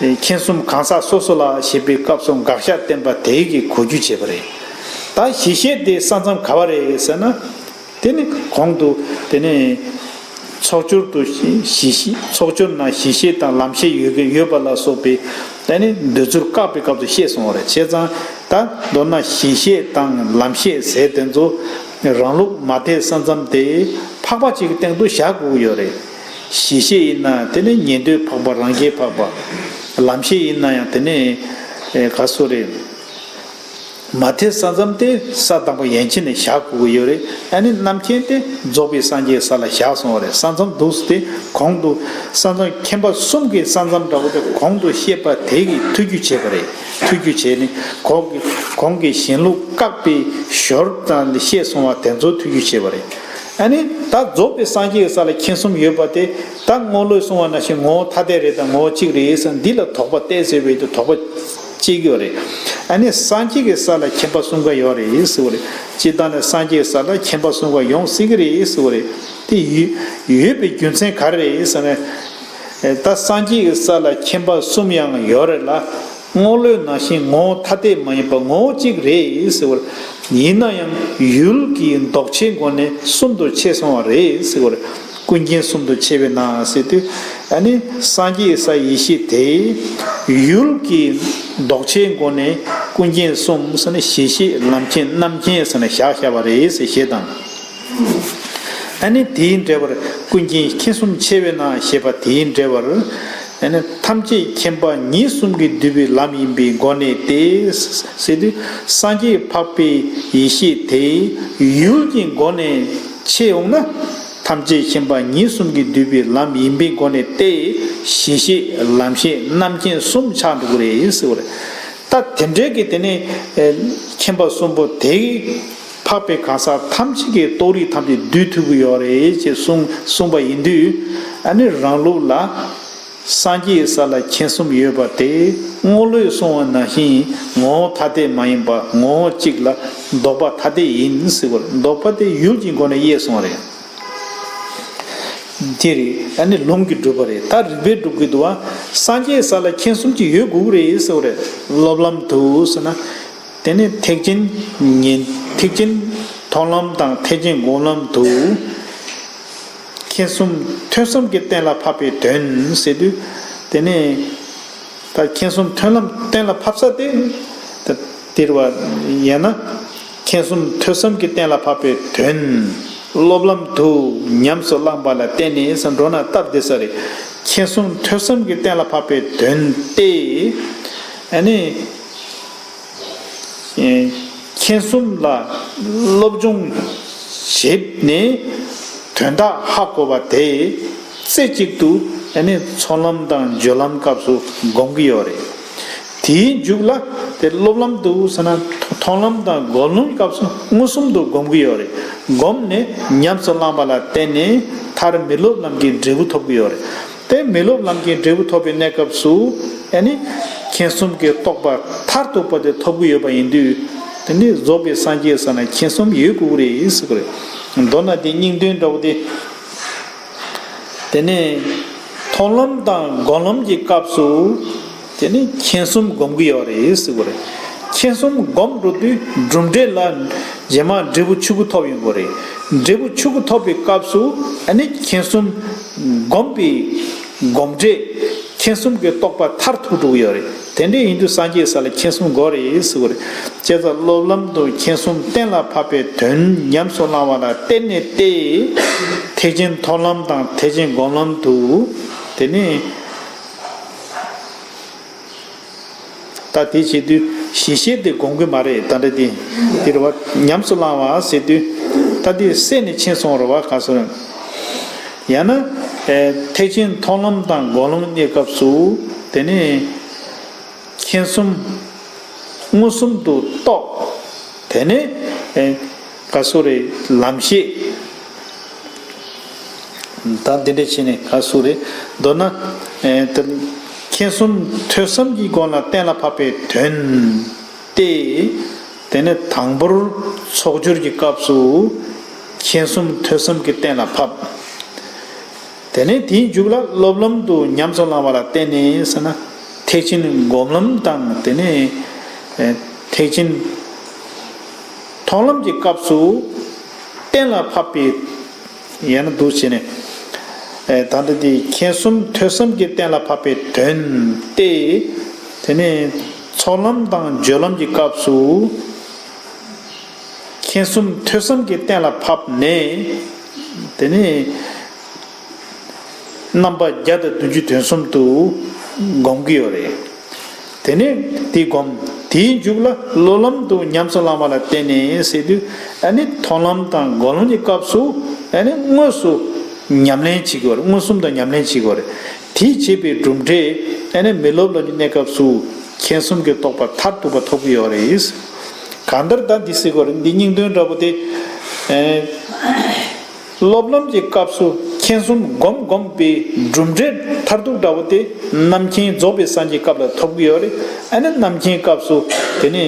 མཁྱེན་གསུམ་གང་ཟག་སོ་སོ་ལ་ཞེས་པའི་སྐབས་སུ་དགག་བཞག་བསྟན་པ་དེ་གིས་གོ་རྒྱུ་བྱས་པ་རེད། ད་གཞི་ཤེས་དེ་ས་མཚམས་ག་བ་རེད་ཟེར་ན། དེ་ནི་གོང་དུ་དེ་ནི་ཚོགས་སྦྱོར་དུ་གཞི་ཤེས། ཚོགས་སྦྱོར་ན་གཞི་ཤེས་དང་ལམ་ཤེས་ཡོད་ཀྱི་ཡོད་པ་ལ་སོགས་པའི་དེ་ནི་འདོད་ཚུལ་བཀག་པའི་སྐབས་སུ་བཤད་སོང་བ་རེད། བྱས་ཙང་ད་མདོར་ན་གཞི་ཤེས་དང་ལམ་ཤེས་ཟེར་དེ་ཚོ་རང་ལུགས་མ་དད་ས་མཚམས་དེ་འཕགས་པ་གཅིག་གི་སྟེང་དུ་བཞག་དགོས་ཀྱི་ཡོད་རེད། གཞི་ཤེས་ཡིན་ན་དེ་ནི་ཉན་ཐོས་འཕགས་པ་རང་རྒྱལ་འཕགས་པ། ལམ་ཤེས་ཡིན་ན་ཡང་དེ་ནི་ཨེ་ག་སུ་རེད། མ་དད་ས་མཚམས་དེ་ས་དང་པོ་ཡན་ཆད་ནས་བཞག་དགོས་ཀྱི་ཡོད་རེད། ཨ་ནི་རྣམ་མཁྱེན་དེ་རྫོགས་པའི་སངས་རྒྱས་ས་ལ་བཞག་སོང་བ་རེད། ས་མཚམས་འདུག་སེ་དེ་གོང་དུ་ས་མཚམས་མཁྱེན་པ་གསུམ་གྱི་ས་མཚམས་འདྲ་བོ་དེ་གོང་དུ་བཤད་པ་དེ་གིས་ཐུགས་རྒྱུས་བྱས་པ་རེད། ཐུགས་རྒྱུས་བྱས་ནས་གོང་གི་གོང་གི་གཞན་ལུགས་བཀག་པའི་ཞོར་དང་བཤད་སོང་བ་དེ་ཚོ་ཐུགས་རྒྱུས་བྱས་པ་རེད། ཨ་ནི་ད་རྫོགས་པའི་སངས་རྒྱས་ཀྱི་ས་ལ་མཁྱེན་གསུམ་ཡོད་པ་དེ་ད་སྔོན་ལུགས་གསུང་བ་ནང་བཞིན་ངོ་བོ་ཐ་དད་རེད་དང་ངོ་བོ་གཅིག་རེད་ཟེར་འདི་ལ་དོགས་པ་གཏད་ཟེར་བའི་དོགས་པ་གཅིག་ཡོད་རེད། ཨ་ནི་སངས་རྒྱས་ཀྱི་ས་ལ་མཁྱེན་པ་གསུམ་ཀ་ཡོད་རེད་ཟེར་བ་རེད། སྤྱིར་བཏང་ནས་སངས་རྒྱས་ཀྱི་ས་ལ་མཁྱེན་པ་གསུམ་ཀ་ཡོང་སྲིད་ཀྱི་རེད་ཟེར་བ་རེད། དེ་ཡོད་ཡོད་པའི་རྒྱུ་མཚན་ག་རེ་རེད་ཟེར་ན། ད་སངས་རྒྱས་ཀྱི་ས་ལ་མཁྱེན་པ་གསུམ་ཡང་ཡོད་རེད་ལ། སྔོན་ལུགས་ནང་བཞིན་ངོ་བོ་ཐ་དད་མ་ཡིན་པ་ངོ་བོ་གཅིག་རེད་ཟེར་བར། ཡིན་ན་ཡང་ཡུལ་གྱི་ལྡོག་ཆའི་སྒོ་ནས་གསུམ་དུ་ཕྱེ་སོང་བ་རེད་ཟེར་བར། ཀུན་མཁྱེན་གསུམ་དུ་ཕྱེ་བས་ན་ཟེར་དུས། ཨ་ནི་སངས་རྒྱས་ས་ཡེ་ཤེས་དེ་ཡུལ་གྱི་ལྡོག་ཆའི་སྒོ་ནས་ཀུན་མཁྱེན་གསུམ་ཟེར་ནས་གཞི་ཤེས་ལམ་མཁྱེན་རྣམ་མཁྱེན་ཟེར་ནས་བཞག་བཞག་པ་རེད་ཟེར་ཞེས་དང་། ཨ་ནི་དེའི་འགྲེལ་པར་ཀུན་མཁྱེན་མཁྱེན་གསུམ་ཕྱེ་བས་ན་ཞེས་པ་དེའི་འགྲེལ་པར། ཨ་ནི་ཐམས་ཅད་མཁྱེན་པ་ཉིད་གསུམ་གྱིས་བསྡུས་པའི་ལམ་ཡིན་པའི་སྒོ་ནས་ཏེ། ཟེར་དུས་སངས་རྒྱས་འཕགས་པའི་ཡེ་ཤེས་དེ་ཡུལ་གྱི་སྒོ་ནས་ཕྱེ་ཡོང་ན། ཐམས་ཅད་མཁྱེན་པ་ཉིད་གསུམ་གྱིས་བསྡུས་པའི་ལམ་ཡིན་པའི་སྒོ་ནས་ཏེ། གཞི་ཤེས་ལམ་ཤེས་རྣམ་མཁྱེན་གསུམ་ཆགས་འགྲོ་གི་རེད་ཟེར་བ་རེད། ད་དེ་འདྲའི་གི་དེ་ནས་མཁྱེན་པ་གསུམ་པོ་དེ། འཕགས་པའི་གང་ཟག་ཐམས་ཅད་ཀྱི་རྟོགས་རིགས་ཐམས་ཅད་བསྡུས་ཐུབ་ཀྱི་ཡོད་རེད་ཅེས་གསུངས་གསུངས་པ་ཡིན་དུས། ཨ་ནི་རང་ལུགས་ལ་སངས་རྒྱས་ས་ལ་མཁྱེན་གསུམ་ཡོད་པ་དེ་སྔོན་ལུགས་གསུང་བ་ནང་བཞིན་ངོ་བོ་ཐ་དད་མ་ཡིན་པ་ངོ་བོ་གཅིག་ལ་ལྡོག་པ་ཐ་དད་ཡིན་ཟེར་བར། ལྡོག་པ་དེ་ཡུལ་གྱི་སྒོ་ནས་དབྱེ་སོང་བ་རེད། དེ་རེད། ཨ་ནི་ལུང་གིས་སྒྲུབ་པ་རེད། ད་རིགས་པས་སྒྲུབ་ཀྱི་འདུག་བ། སངས་རྒྱས་ས་ལ་མཁྱེན་གསུམ་གྱི་ཡོད་དགོས་ཀྱི་རེད་ཟེར་བ་རེད། སློབ་ལམ་དུ་ཟེར་ན། དེ་ནི་ཐེག་ཆེན་ཉན། ཐེག་ཆེན་མཐོང་ལམ་དང་ཐེག་ཆེན་སྒོམ་ལམ་དུ། མཁྱེན་གསུམ་ཐོས་བསམ་གྱིས་གཏན་ལ་ཕབ་པའི་དོན་ཟེར་དུས། དེ་ནི་ད་མཁྱེན་གསུམ་ཐོས་ལམ་གཏན་ལ་ཕབ་ས་དེ། ད་དེ་རེད་བ། ཡང་ན་མཁྱེན་གསུམ་ཐོས་བསམ་གྱིས་གཏན་ལ་ཕབ་པའི་དོན། སློབ་ལམ་དུ་ཉམས་སུ་བླངས་པ་ལ་བརྟེན་ནས་ཟེར་འགྲོ་ན་སྟབས་བདེ་ས་རེད། མཁྱེན་གསུམ་ཐོས་བསམ་གྱིས་གཏན་ལ་ཕབ་པའི་དོན་ཏེ། ཨ་ནི། མཁྱེན་གསུམ་ལ་སློབ་སྦྱོང་བྱས་ནས་དོན་དག་ཧ་གོ་བ་དེ་རྩེ་གཅིག་ཏུ་ཨ་ནི་ཚོགས་ལམ་དང་སྦྱོར་ལམ་སྐབས་སུ་སྒོམ་གྱི་ཡོད་རེད། དེའི་མཇུག་ལ་དེ་སློབ་ལམ་དུ་ཟེར་ན་མཐོང་ལམ་དང་སྒོམ་ལམ་གྱི་སྐབས་སུ་མངོན་སུམ་དུ་སྒོམ་གྱི་ཡོད་རེད། སྒོམ་ནས་ཉམས་སུ་བླངས་པ་ལ་བརྟེན་ནས་མཐར་མི་སློབ་ལམ་གྱི་འབྲས་བུ་ཐོབ་ཀྱི་ཡོད་རེད། དེ་མི་སློབ་ལམ་གྱི་འབྲས་བུ་ཐོབ་པའི་གནས་སྐབས་སུ་ཨ་ནི་མཁྱེན་གསུམ་གྱི་རྟོགས་པ་མཐར་ཐུག་པ་དེ་ཐོབ་ཀྱི་ཡོད་པ་ཡིན་དུས། དེ་ནི་རྫོགས་པའི་སངས་རྒྱས་ཟེར་ན་མཁྱེན་གསུམ་ཡོད་དགོས་ཀྱི་རེད་ཟེར་གྱི་རེད། མདོར་ན་དེ་སྙིང་དོན་འདྲ་བོ་དེ། དེ་ནས་མཐོང་ལམ་དང་སྒོམ་ལམ་གྱི་སྐབས་སུ་དེ་ནས་མཁྱེན་གསུམ་སྒོམ་གྱི་ཡོད་རེད་ཟེར་གྱི་རེད། མཁྱེན་གསུམ་སྒོམ་འགྲོ་དུས་གྲུབ་འབྲས་ལ་རྗེས་མ་འབྲས་བུ་ཆོས་སྐུ་ཐོབ་ཡོང་གི་རེད། འབྲས་བུ་ཆོས་སྐུ་ཐོབ་པའི་སྐབས་སུ་ཨ་ནི་མཁྱེན་གསུམ་སྒོམ་པའི་སྒོམ་འབྲས་མཁྱེན་གསུམ་གྱི་རྟོགས་པ་མཐར་ཐུག་འགྲོ་གི་ཡོད་རེད། དེ་འདྲ་ཡིན་དུས་སངས་རྒྱས་ས་ལ་མཁྱེན་གསུམ་དགོས་རེད་ཟེར་གྱི་རེད། བྱས་ཙང་སློབ་ལམ་དུ་མཁྱེན་གསུམ་གཏན་ལ་ཕབ་པའི་དོན་ཉམས་སུ་བླང་བ་ལ་བརྟེན་ནས་ཏེ། ཐེག་ཆེན་མཐོང་ལམ་དང་ཐེག་ཆེན་སྒོམ་ལམ་དུ། དེ་ནས་ད་དེ་བྱེད་དུས་གཞི་ཤེས་དེ་སྒོམ་གྱི་མ་རེད། ད་འདྲ་དེ་དེ་རེད་བ། ཉམས་སུ་བླང་བ་ཟེར་དུས་ད་དེ་སད་ནས་ཕྱིན་སོང་རེད་བ། ག་སོ་རེད། ཡང་ན་ཐེག་ཆེན་མཐོང་ལམ་དང་སྒོམ་ལམ་གནས་སྐབས་སུ་དེ་ནས་མཁྱེན་གསུམ་མངོན་སུམ་དུ་རྟོགས། དེ་ནས་ག་སོ་རེད། ལམ་ཤེས། ད་འདི་འདྲ་བྱས་ནས་ག་སོ་རེད། མདོར་ན་དེ་མཁྱེན་གསུམ་ཐོས་བསམ་གྱི་སྒོ་ལ་གཏན་ལ་ཕབ་པའི་དོན་ཏེ། དེ་ནས་དང་པོར་ཚོགས་སྦྱོར་གྱི་སྐབས་སུ་མཁྱེན་གསུམ་ཐོས་བསམ་གྱི་གཏན་ལ་ཕབ། དེ་ནས་དེའི་མཇུག་ལ་སློབ་ལམ་དུ་ཉམས་སུ་བླང་བ་ལ་བརྟེན་ནས་ཟེར་ན་ཐེག་ཆེན་སྒོམ་ལམ་དང་དེ་ནས་ཐེག་ཆེན་མཐོང་ལམ་གྱི་སྐབས་སུ་གཏན་ལ་ཕབ་པའི་ཡང་ན་འདུག་བྱས་ནས། ད་ལྟ་དེ་མཁྱེན་གསུམ་ཐོས་བསམ་གྱི་གཏན་ལ་ཕབ་པའི་དོན་ཏེ། དེ་ནས་ཚོགས་ལམ་དང་སྦྱོར་ལམ་གྱི་སྐབས་སུ་མཁྱེན་གསུམ་ཐོས་བསམ་གྱི་གཏན་ལ་ཕབ་ནས། དེ་ནས་རྣམ་པ་བརྒྱ་དང་བདུན་ཅུ་དོན་གསུམ་དུ་སྒོམ་གྱི་ཡོད་རེད། དེ་ནས་དེ་སྒོམ། དེའི་མཇུག་ལ་སློབ་ལམ་དུ་ཉམས་སུ་བླང་བ་ལ་བརྟེན་ནས་ཟེར་དུས་ཨ་ནི་མཐོང་ལམ་དང་སྒོམ་ལམ་གྱི་སྐབས་སུ་ཨ་ནི་དངོས་སུ་ཉམས་ལེན་བྱེད་དགོས་རེད། མངོན་སུམ་དུ་ཉམས་ལེན་བྱེད་དགོས་རེད། དེས་བྱས་པའི་གྲུབ་འབྲས་ཨ་ནི་མི་སློབ་ལམ་གྱི་གནས་སྐབས་སུ་མཁྱེན་གསུམ་གྱི་རྟོགས་པ་མཐར་ཐུག་པ་ཐོབ་ཀྱི་ཡོད་རེད། གང་ལྟར་ད་འདི་ཟེར་དགོས་རེད། འདི་སྙིང་དོན་འདྲ་པོ་དེ། ཨེ། སློབ་ལམ་གྱི་སྐབས་སུ་མཁྱེན་གསུམ་སྒོམ་སྒོམ་པའི་གྲུབ་འབྲས་མཐར་ཐུག་འདྲ་བོ་དེ་རྣམ་མཁྱེན་རྫོགས་པའི་སངས་རྒྱས་སྐབས་ལ་ཐོབ་ཀྱི་ཡོད་རེད། ཨ་ནི་རྣམ་མཁྱེན་སྐབས་སུ་དེ་ནི་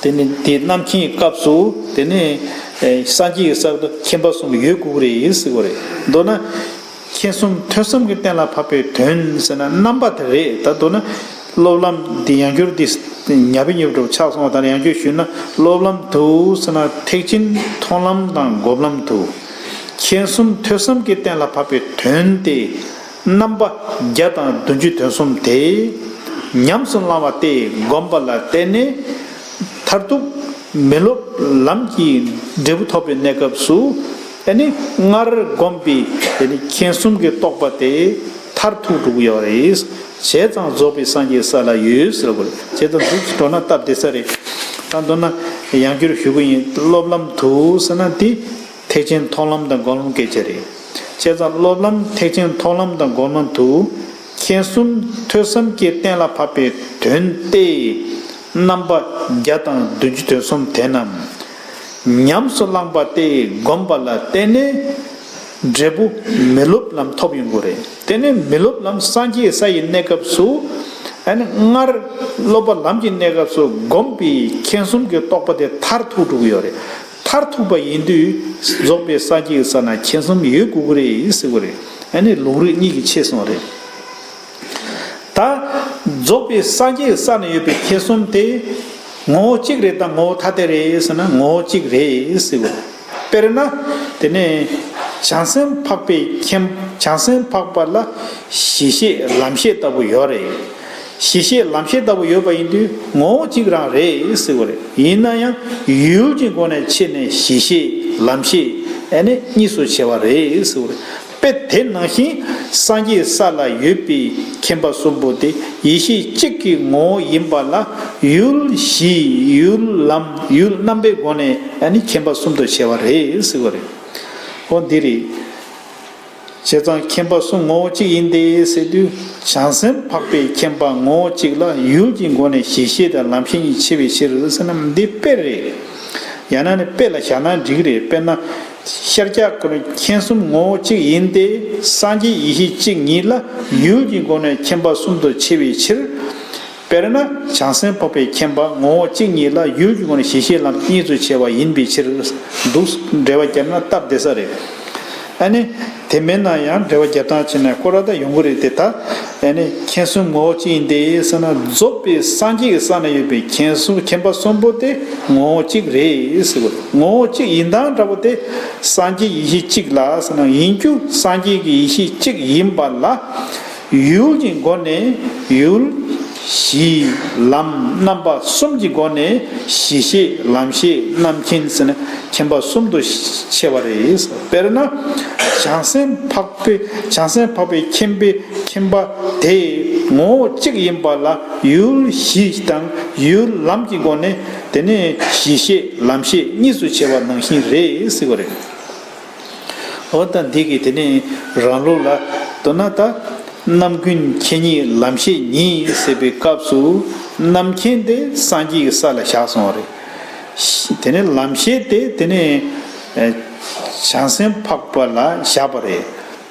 དེ་ནི་དེ་རྣམ་མཁྱེན་སྐབས་སུ་དེ་ནི་ཨེ་སངས་རྒྱས་ཀྱི་ས་ལ་མཁྱེན་པ་གསུམ་ཡོད་དགོས་ཀྱི་རེད་ཟེར་གྱི་རེད། མདོར་ན། མཁྱེན་གསུམ་ཐོས་བསམ་གྱི་གཏན་ལ་ཕབ་པའི་དོན་ཟེར་ན་རྣམ་པ་དེ་རེད། ད་མདོར་ན་སློབ་ལམ་འདི་ཡང་བསྐྱར་འདི་ཉབ་པའི་ཉབ་འགྲོ་ཆགས་སོང་བ་དང་། ཡང་བསྐྱར་ཞུས་ན་སློབ་ལམ་དུ་ཟེར་ན་ཐེག་ཆེན་མཐོང་ལམ་དང་སྒོམ་ལམ་དུ་མཁྱེན་གསུམ་ཐོས་བསམ་གྱི་གཏན་ལ་ཕབ་པའི་དོན་ཏེ། རྣམ་པ་བརྒྱ་དང་བདུན་ཅུ་དོན་གསུམ་དེ་ཉམས་སུ་བླང་བ་སྟེ་སྒོམ་པ་ལ་བརྟེན་ནས། མཐར་ཐུག་མི་སློབ་ལམ་གྱི་འབྲས་བུ་ཐོབ་པའི་གནས་སྐབས་སུ་ཨ་ནི་སྔར་བསྒོམས་པའི་ཨ་ནི་མཁྱེན་གསུམ་གྱི་རྟོགས་པ་དེ་མཐར་ཐུག་འགྲོ་གི་ཡོད་རེད། བྱས་ཙང་རྫོགས་པའི་སངས་རྒྱས་ས་ལ་ཡོད་ཟེར་བ་རེད། བྱས་ཙང་འདུག་སེ་འགྲོ་ན་སྟབས་བདེ་ས་རེད། ད་མདོར་ན་ཡང་བསྐྱར་ཞུ་གི་ཡིན། སློབ་ལམ་དུ་ཟེར་ན་དེ་ཐེག་ཆེན་མཐོང་ལམ་དང་སྒོམ་ལམ་སྐད་ཆ་རེད། བྱས་ཙང་སློབ་ལམ་ཐེག་ཆེན་མཐོང་ལམ་དང་སྒོམ་ལམ་དུ། མཁྱེན་གསུམ་ཐོས་བསམ་གྱི་གཏན་ལ་ཕབ་པའི་དོན་ཏེ། རྣམ་པ་བརྒྱ་དང་བདུན་ཅུ་དོན་གསུམ་དེ་རྣམས་ཉམས་སུ་བླངས་པ་སྟེ་བསྒོམས་པ་ལ་བརྟེན་ནས་འབྲས་བུ་མི་སློབ་ལམ་ཐོབ་ཡོང་གི་རེད། དེ་ནས་མི་སློབ་ལམ་སངས་རྒྱས་ས་ཡི་གནས་སྐབས་སུ་ཨ་ནི་སྔར་སློབ་པ་ལམ་གྱི་གནས་སྐབས་སུ་བསྒོམས་པའི་མཁྱེན་གསུམ་གྱི་རྟོགས་པ་དེ་མཐར་ཐུག་འགྲོ་གི་ཡོད་རེད། མཐར་ཐུག་པ་ཡིན་དུས་རྫོགས་པའི་སངས་རྒྱས་ས་ན་མཁྱེན་གསུམ་ཡོད་དགོས་ཀྱི་རེད་ཟེར་གྱི་རེད། ཨ་ནི་ལུང་རིགས་གཉིས་ཀྱིས་ཕྱེ་སོང་རེད། ད་རྫོགས་པའི་སངས་རྒྱས་ས་ན་ཡོད་པའི་མཁྱེན་གསུམ་དེ་ངོ་བོ་གཅིག་རེད་དམ་ངོ་བོ་ཐ་དད་རེད་ཟེར་ན་ངོ་བོ་གཅིག་རེད་ཟེར་གྱི་རེད། དཔེར་ན། དེ་ནས་བྱང་སེམས་འཕགས་པའི་མཁྱེན། བྱང་སེམས་འཕགས་པ་ལ་གཞི་ཤེས་ལམ་ཤེས་ལྟ་བུ་ཡོད་རེད། གཞི་ཤེས་ལམ་ཤེས་ལྟ་བུ་ཡོད་པ་ཡིན་དུས་ངོ་བོ་གཅིག་རང་རེད་ཟེར་བ་རེད། ཡིན་ན་ཡང་ཡུལ་གྱི་སྒོ་ནས་ཕྱེ་ནས་གཞི་ཤེས་ལམ་ཤེས་ཨ་ནི་གཉིས་སུ་ཕྱེ་བ་རེད་ཟེར་བ་རེད། དཔེ་དེ་ནང་བཞིན་སངས་རྒྱས་ས་ལ་ཡོད་པའི་མཁྱེན་པ་གསུམ་པོ་དེ་ཡེ་ཤེས་གཅིག་གི་ངོ་བོ་ཡིན་པ་ལ་ཡུལ་གཞི་ཡུལ་ལམ་ཡུལ་རྣམ་པའི་སྒོ་ནས་ཨ་ནི་མཁྱེན་པ་གསུམ་དུ་ཕྱེ་བ་རེད་ཟེར་བ་རེད། འོ་འདི་རེད། བྱས་ཙང་མཁྱེན་པ་གསུམ་ངོ་བོ་གཅིག་ཡིན་ཏེ་ཟེར་དུས། བྱང་སེམས་འཕགས་པའི་མཁྱེན་པ་ངོ་བོ་གཅིག་ལ་ཡུལ་གྱི་སྒོ་ནས་གཞི་ཤེས་དང་ལམ་ཤེས་གཉིས་ཕྱེ་བའི་ཕྱིར་ཟེར་ན་འདི་དཔེ་རེད། ཡང་ན་ནི་དཔེ་ལ་བཞག་ན་འགྲིག་རེད། དཔེར་ན། ཤཱཀྱ་ཁོ་ན་མཁྱེན་གསུམ་ངོ་བོ་གཅིག་ཡིན་ཏེ། སངས་རྒྱས་ཡེ་ཤེས་གཅིག་ཉིད་ལ་ཡུལ་གྱི་སྒོ་ནས་མཁྱེན་པ་གསུམ་དུ་ཕྱེ་བའི་ཕྱིར། དཔེར་ན་བྱང་སེམས་འཕགས་པའི་མཁྱེན་པ་ངོ་བོ་གཅིག་ཉིད་ལ་ཡུལ་གྱི་སྒོ་ནས་གཞི་ཤེས་ལམ་གཉིས་སུ་ཕྱེ་བ་ཡིན་པའི་ཕྱིར། འདུག་འགྲེལ་པ་བརྒྱབ་ན་སྟབས་བདེ་ས་རེད། ཨ་ནི། དེ་མིན་ན་ཡང་འགྲེལ་པ་རྒྱབ་སྟངས་བྱས་ན་ཁོ་ར་ད་ཡོང་གི་རེད་དེ། ད་ཨ་ནི་མཁྱེན་གསུམ་ངོ་བོ་གཅིག་ཡིན་ཏེ་ཟེར་ན། རྫོགས་པའི་སངས་རྒྱས་ཀྱི་ས་ན་ཡོད་པའི་མཁྱེན་གསུམ་མཁྱེན་པ་གསུམ་པོ་དེ་ངོ་བོ་གཅིག་རེད་ཟེར་བ་རེད། ངོ་བོ་གཅིག་ཡིན་སྟངས་འདྲ་པོ་དེ་སངས་རྒྱས་ཡེ་ཤེས་གཅིག་ལ་ཟེར་ན། ཡིན་རྒྱུ་སངས་རྒྱས་ཀྱི་ཡེ་ཤེས་གཅིག་ཡིན་པ་ལ། ཡུལ་གྱི་སྒོ་ནས་ཡུལ། གཞི། ལམ། རྣམ་པ་གསུམ་གྱི་སྒོ་ནས་གཞི་ཤེས་ལམ་ཤེས་རྣམ་མཁྱེན་ཟེར་ནས་མཁྱེན་པ་གསུམ་དུ་ཕྱེ་བ་རེད། དཔེར་ན། བྱང་སེམས་འཕགས་པའི་བྱང་སེམས་འཕགས་པའི་མཁྱེན་པའི་མཁྱེན་པ་དེ་ངོ་བོ་གཅིག་ཡིན་པ་ལ་ཡུལ་གཞི་དང་ཡུལ་ལམ་གྱི་སྒོ་ནས། དེ་ནས་གཞི་ཤེས་ལམ་ཤེས་གཉིས་སུ་ཕྱེ་བ་ནང་བཞིན་རེད་ཟེར་བ་རེད། འོ་ད་འདི་གི་དེ་ནས་རང་ལུགས་ལ་མདོར་ན་ད། རྣམ་ཀུན་མཁྱེན་ཉིད་ལམ་ཤེས་ཉིད་ཟེར་བའི་སྐབས་སུ། རྣམ་མཁྱེན་དེ་སངས་རྒྱས་ཀྱི་ས་ལ་བཞག་སོང་བ་རེད། དེ་ནས་ལམ་ཤེས་དེ་དེ་ནས་ཨ་བྱང་སེམས་འཕགས་པ་ལ་བཞག་པ་རེད།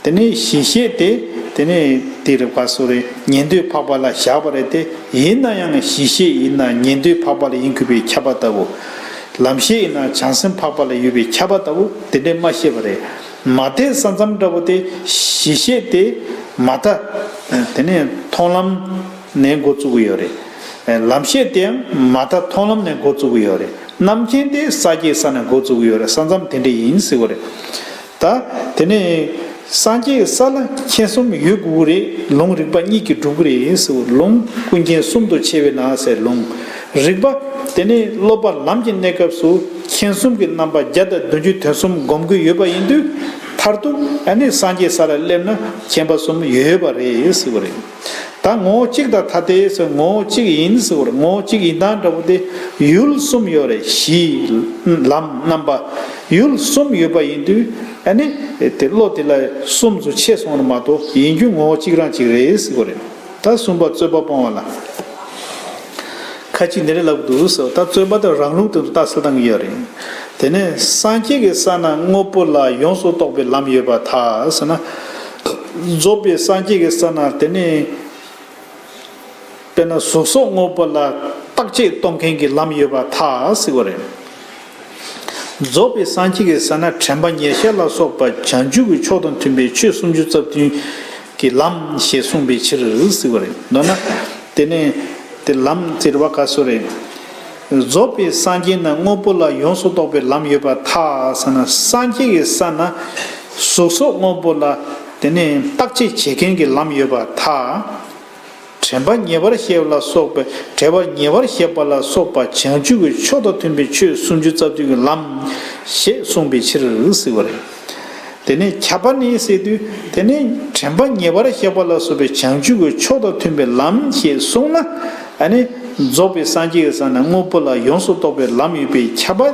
དེ་ནས་གཞི་ཤེས་དེ་དེ་ནས་དེ་རེད་པ། སུ་རེད། ཉན་ཐོས་འཕགས་པ་ལ་བཞག་པ་རེད་དེ། ཡིན་ན་ཡང་གཞི་ཤེས་ཡིན་ན་ཉན་ཐོས་འཕགས་པ་ལ་ཡིན་དགོས་པའི་ཁྱབ་པ་ལྟ་བུ། ལམ་ཤེས་ཡིན་ན་བྱང་སེམས་འཕགས་པ་ལ་ཡོད་པའི་ཁྱབ་པ་ལྟ་བུ་དེ་འདྲས་མ་བཤད་པ་རེད། མ་དེ་ས་མཚམས་འདྲ་བོ་དེ་གཞི་ཤེས་དེ་མ་མཐའ། དེ་ནས་མཐོང་ལམ་ནས་འགོ་བཙུགས་ཀྱི་ཡོད་རེད། ལམ་ཤེས་དེ་ཡང་མ་མཐའ་མཐོང་ལམ་ནས་འགོ་བཙུགས་ཀྱི་ཡོད་རེད། རྣམ་མཁྱེན་དེ་ས་སྐྱེས་ས་ནས་འགོ་བཙུགས་ཀྱི་ཡོད་རེད། ས་མཚམས་དེ་འདྲས་ཡིན་ཟེར་བ་རེད། ད་དེ་ནས་སངས་རྒྱས་ཀྱི་ས་ལ་མཁྱེན་གསུམ་ཡོད་དགོས་ཀྱི་རེད། ལུང་རིགས་པ་གཉིས་ཀྱིས་སྒྲུབ་ཀྱི་རེད་ཟེར་བ། ལུང་ཀུན་མཁྱེན་གསུམ་དུ་ཕྱེ་བས་ན་ཟེར་ལུང་། རིགས་པ་དེ་ནས་སློབ་པ་ལམ་གྱི་གནས་སྐབས་སུ་མཁྱེན་གསུམ་གྱི་རྣམ་པ་བརྒྱ་དང་བདུན་ཅུ་དོན་གསུམ་སྒོམ་གྱི་ཡོད་པ་ཡིན་དུས། མཐར་ཐུག་ཨ་ནི་སངས་རྒྱས་ས་ལ་སླེབས་ན་མཁྱེན་པ་གསུམ་ཡོད་པ་རེད་ཟེར་བ་རེད། ད་ངོ་བོ་གཅིག་དང་ཐ་དད་ཟེར། ངོ་བོ་གཅིག་ཡིན་ཟེར་བ་རེད། ངོ་བོ་གཅིག་ཡིན་སྟངས་འདྲ་པོ་དེ་ཡུལ་གསུམ་ཡོད་རེད། གཞི། ལམ། རྣམ་པ། ཡུལ་གསུམ་ཡོད་པ་ཡིན་དུས་ཨ་ནི་དེ་བློ་དེ་ལ་གསུམ་དུ་ཕྱེ་སོང་བ་མ་གཏོགས་ཡིན་རྒྱུ་ངོ་བོ་གཅིག་རང་གཅིག་རེད་ཟེར་བ་རེད། ད་གསུམ་པ་རྩོད་པ་སྤོང་བ་ལ་ཁ་ཅིག་འདི་འདྲ་ལབ་འདུག་ཟེར། ད་རྩོད་པ་དང་རང་ལུགས་དེ་ཚོ་རྟགས་གསལ་བཏང་གི་ཡོད་རེད། དེ་ནས་སངས་རྒྱས་ཀྱི་ས་ན་དངོས་པོ་ལ་ཡོངས་སུ་རྟོག་པའི་ལམ་ཡོད་པར་ཐལ་ཟེར་ན། རྫོགས་པའི་སངས་རྒྱས་ཀྱི་ས་ན་དེ་ནས། དཔེར་ན་གཟུགས་སོགས་དངོས་པོ་ལ་བརྟག་དཔྱད་གཏོང་མཁན་གྱི་ལམ་ཡོད་པར་ཐལ་ཟེར་བ་རེད། རྫོགས་པའི་སངས་རྒྱས་ཀྱི་ས་ན་དྲན་པ་ཉེར་བཞག་ལ་སོགས་པ་བྱང་ཆུབ་ཀྱི་ཕྱོགས་དང་མཐུན་པའི་ཆོས་སུམ་ཅུ་རྩ་བདུན་གྱི་ལམ་ཞེས་གསུངས་པའི་ཕྱིར་ཟེར་བ་རེད། མདོར་ན། དེ་ནས་དེ་ལམ་ཟེར་བ་ག་སུ་རེད། རྫོགས་པའི་སངས་རྒྱས་ན་དངོས་པོ་ལ་ཡོངས་སུ་རྟོག་པའི་ལམ་ཡོད་པར་ཐལ་ཟེར་ན། སངས་རྒྱས་ཀྱི་ས་ན་གཟུགས་སོགས་དངོས་པོ་ལ་དེ་ནས་བརྟག་དཔྱད་བྱེད་མཁན་གྱི་ལམ་ཡོད་པར་ཐལ། དྲན་པ་ཉེ་བར་བཞག་ལ་སོགས་པའི་དྲན་པ་ཉེ་བར་བཞག་པ་ལ་སོགས་པ་བྱང་ཆུབ་ཀྱི་ཕྱོགས་དང་མཐུན་པའི་ཆོས་སུམ་ཅུ་རྩ་བདུན་གྱི་ལམ་ཞེས་གསུངས་པའི་ཕྱིར་ཟེར་བ་རེད། དེ་ནས་ཁྱབ་པ་ནི་ཟེར་དུས་དེ་ནས་དྲན་པ་ཉེ་བར་བཞག་པ་ལ་སོགས་པའི་བྱང་ཆུབ་ཀྱི་ཕྱོགས་དང་མཐུན་པའི་ལམ་ཞེས་གསུངས་ན། ཨ་ནི་རྫོགས་པའི་སངས་རྒྱས་ཀྱི་ས་ན་དངོས་པོ་ལ་ཡོངས་སུ་རྟོག་པའི་ལམ་ཡོད་པའི་ཁྱབ་པ་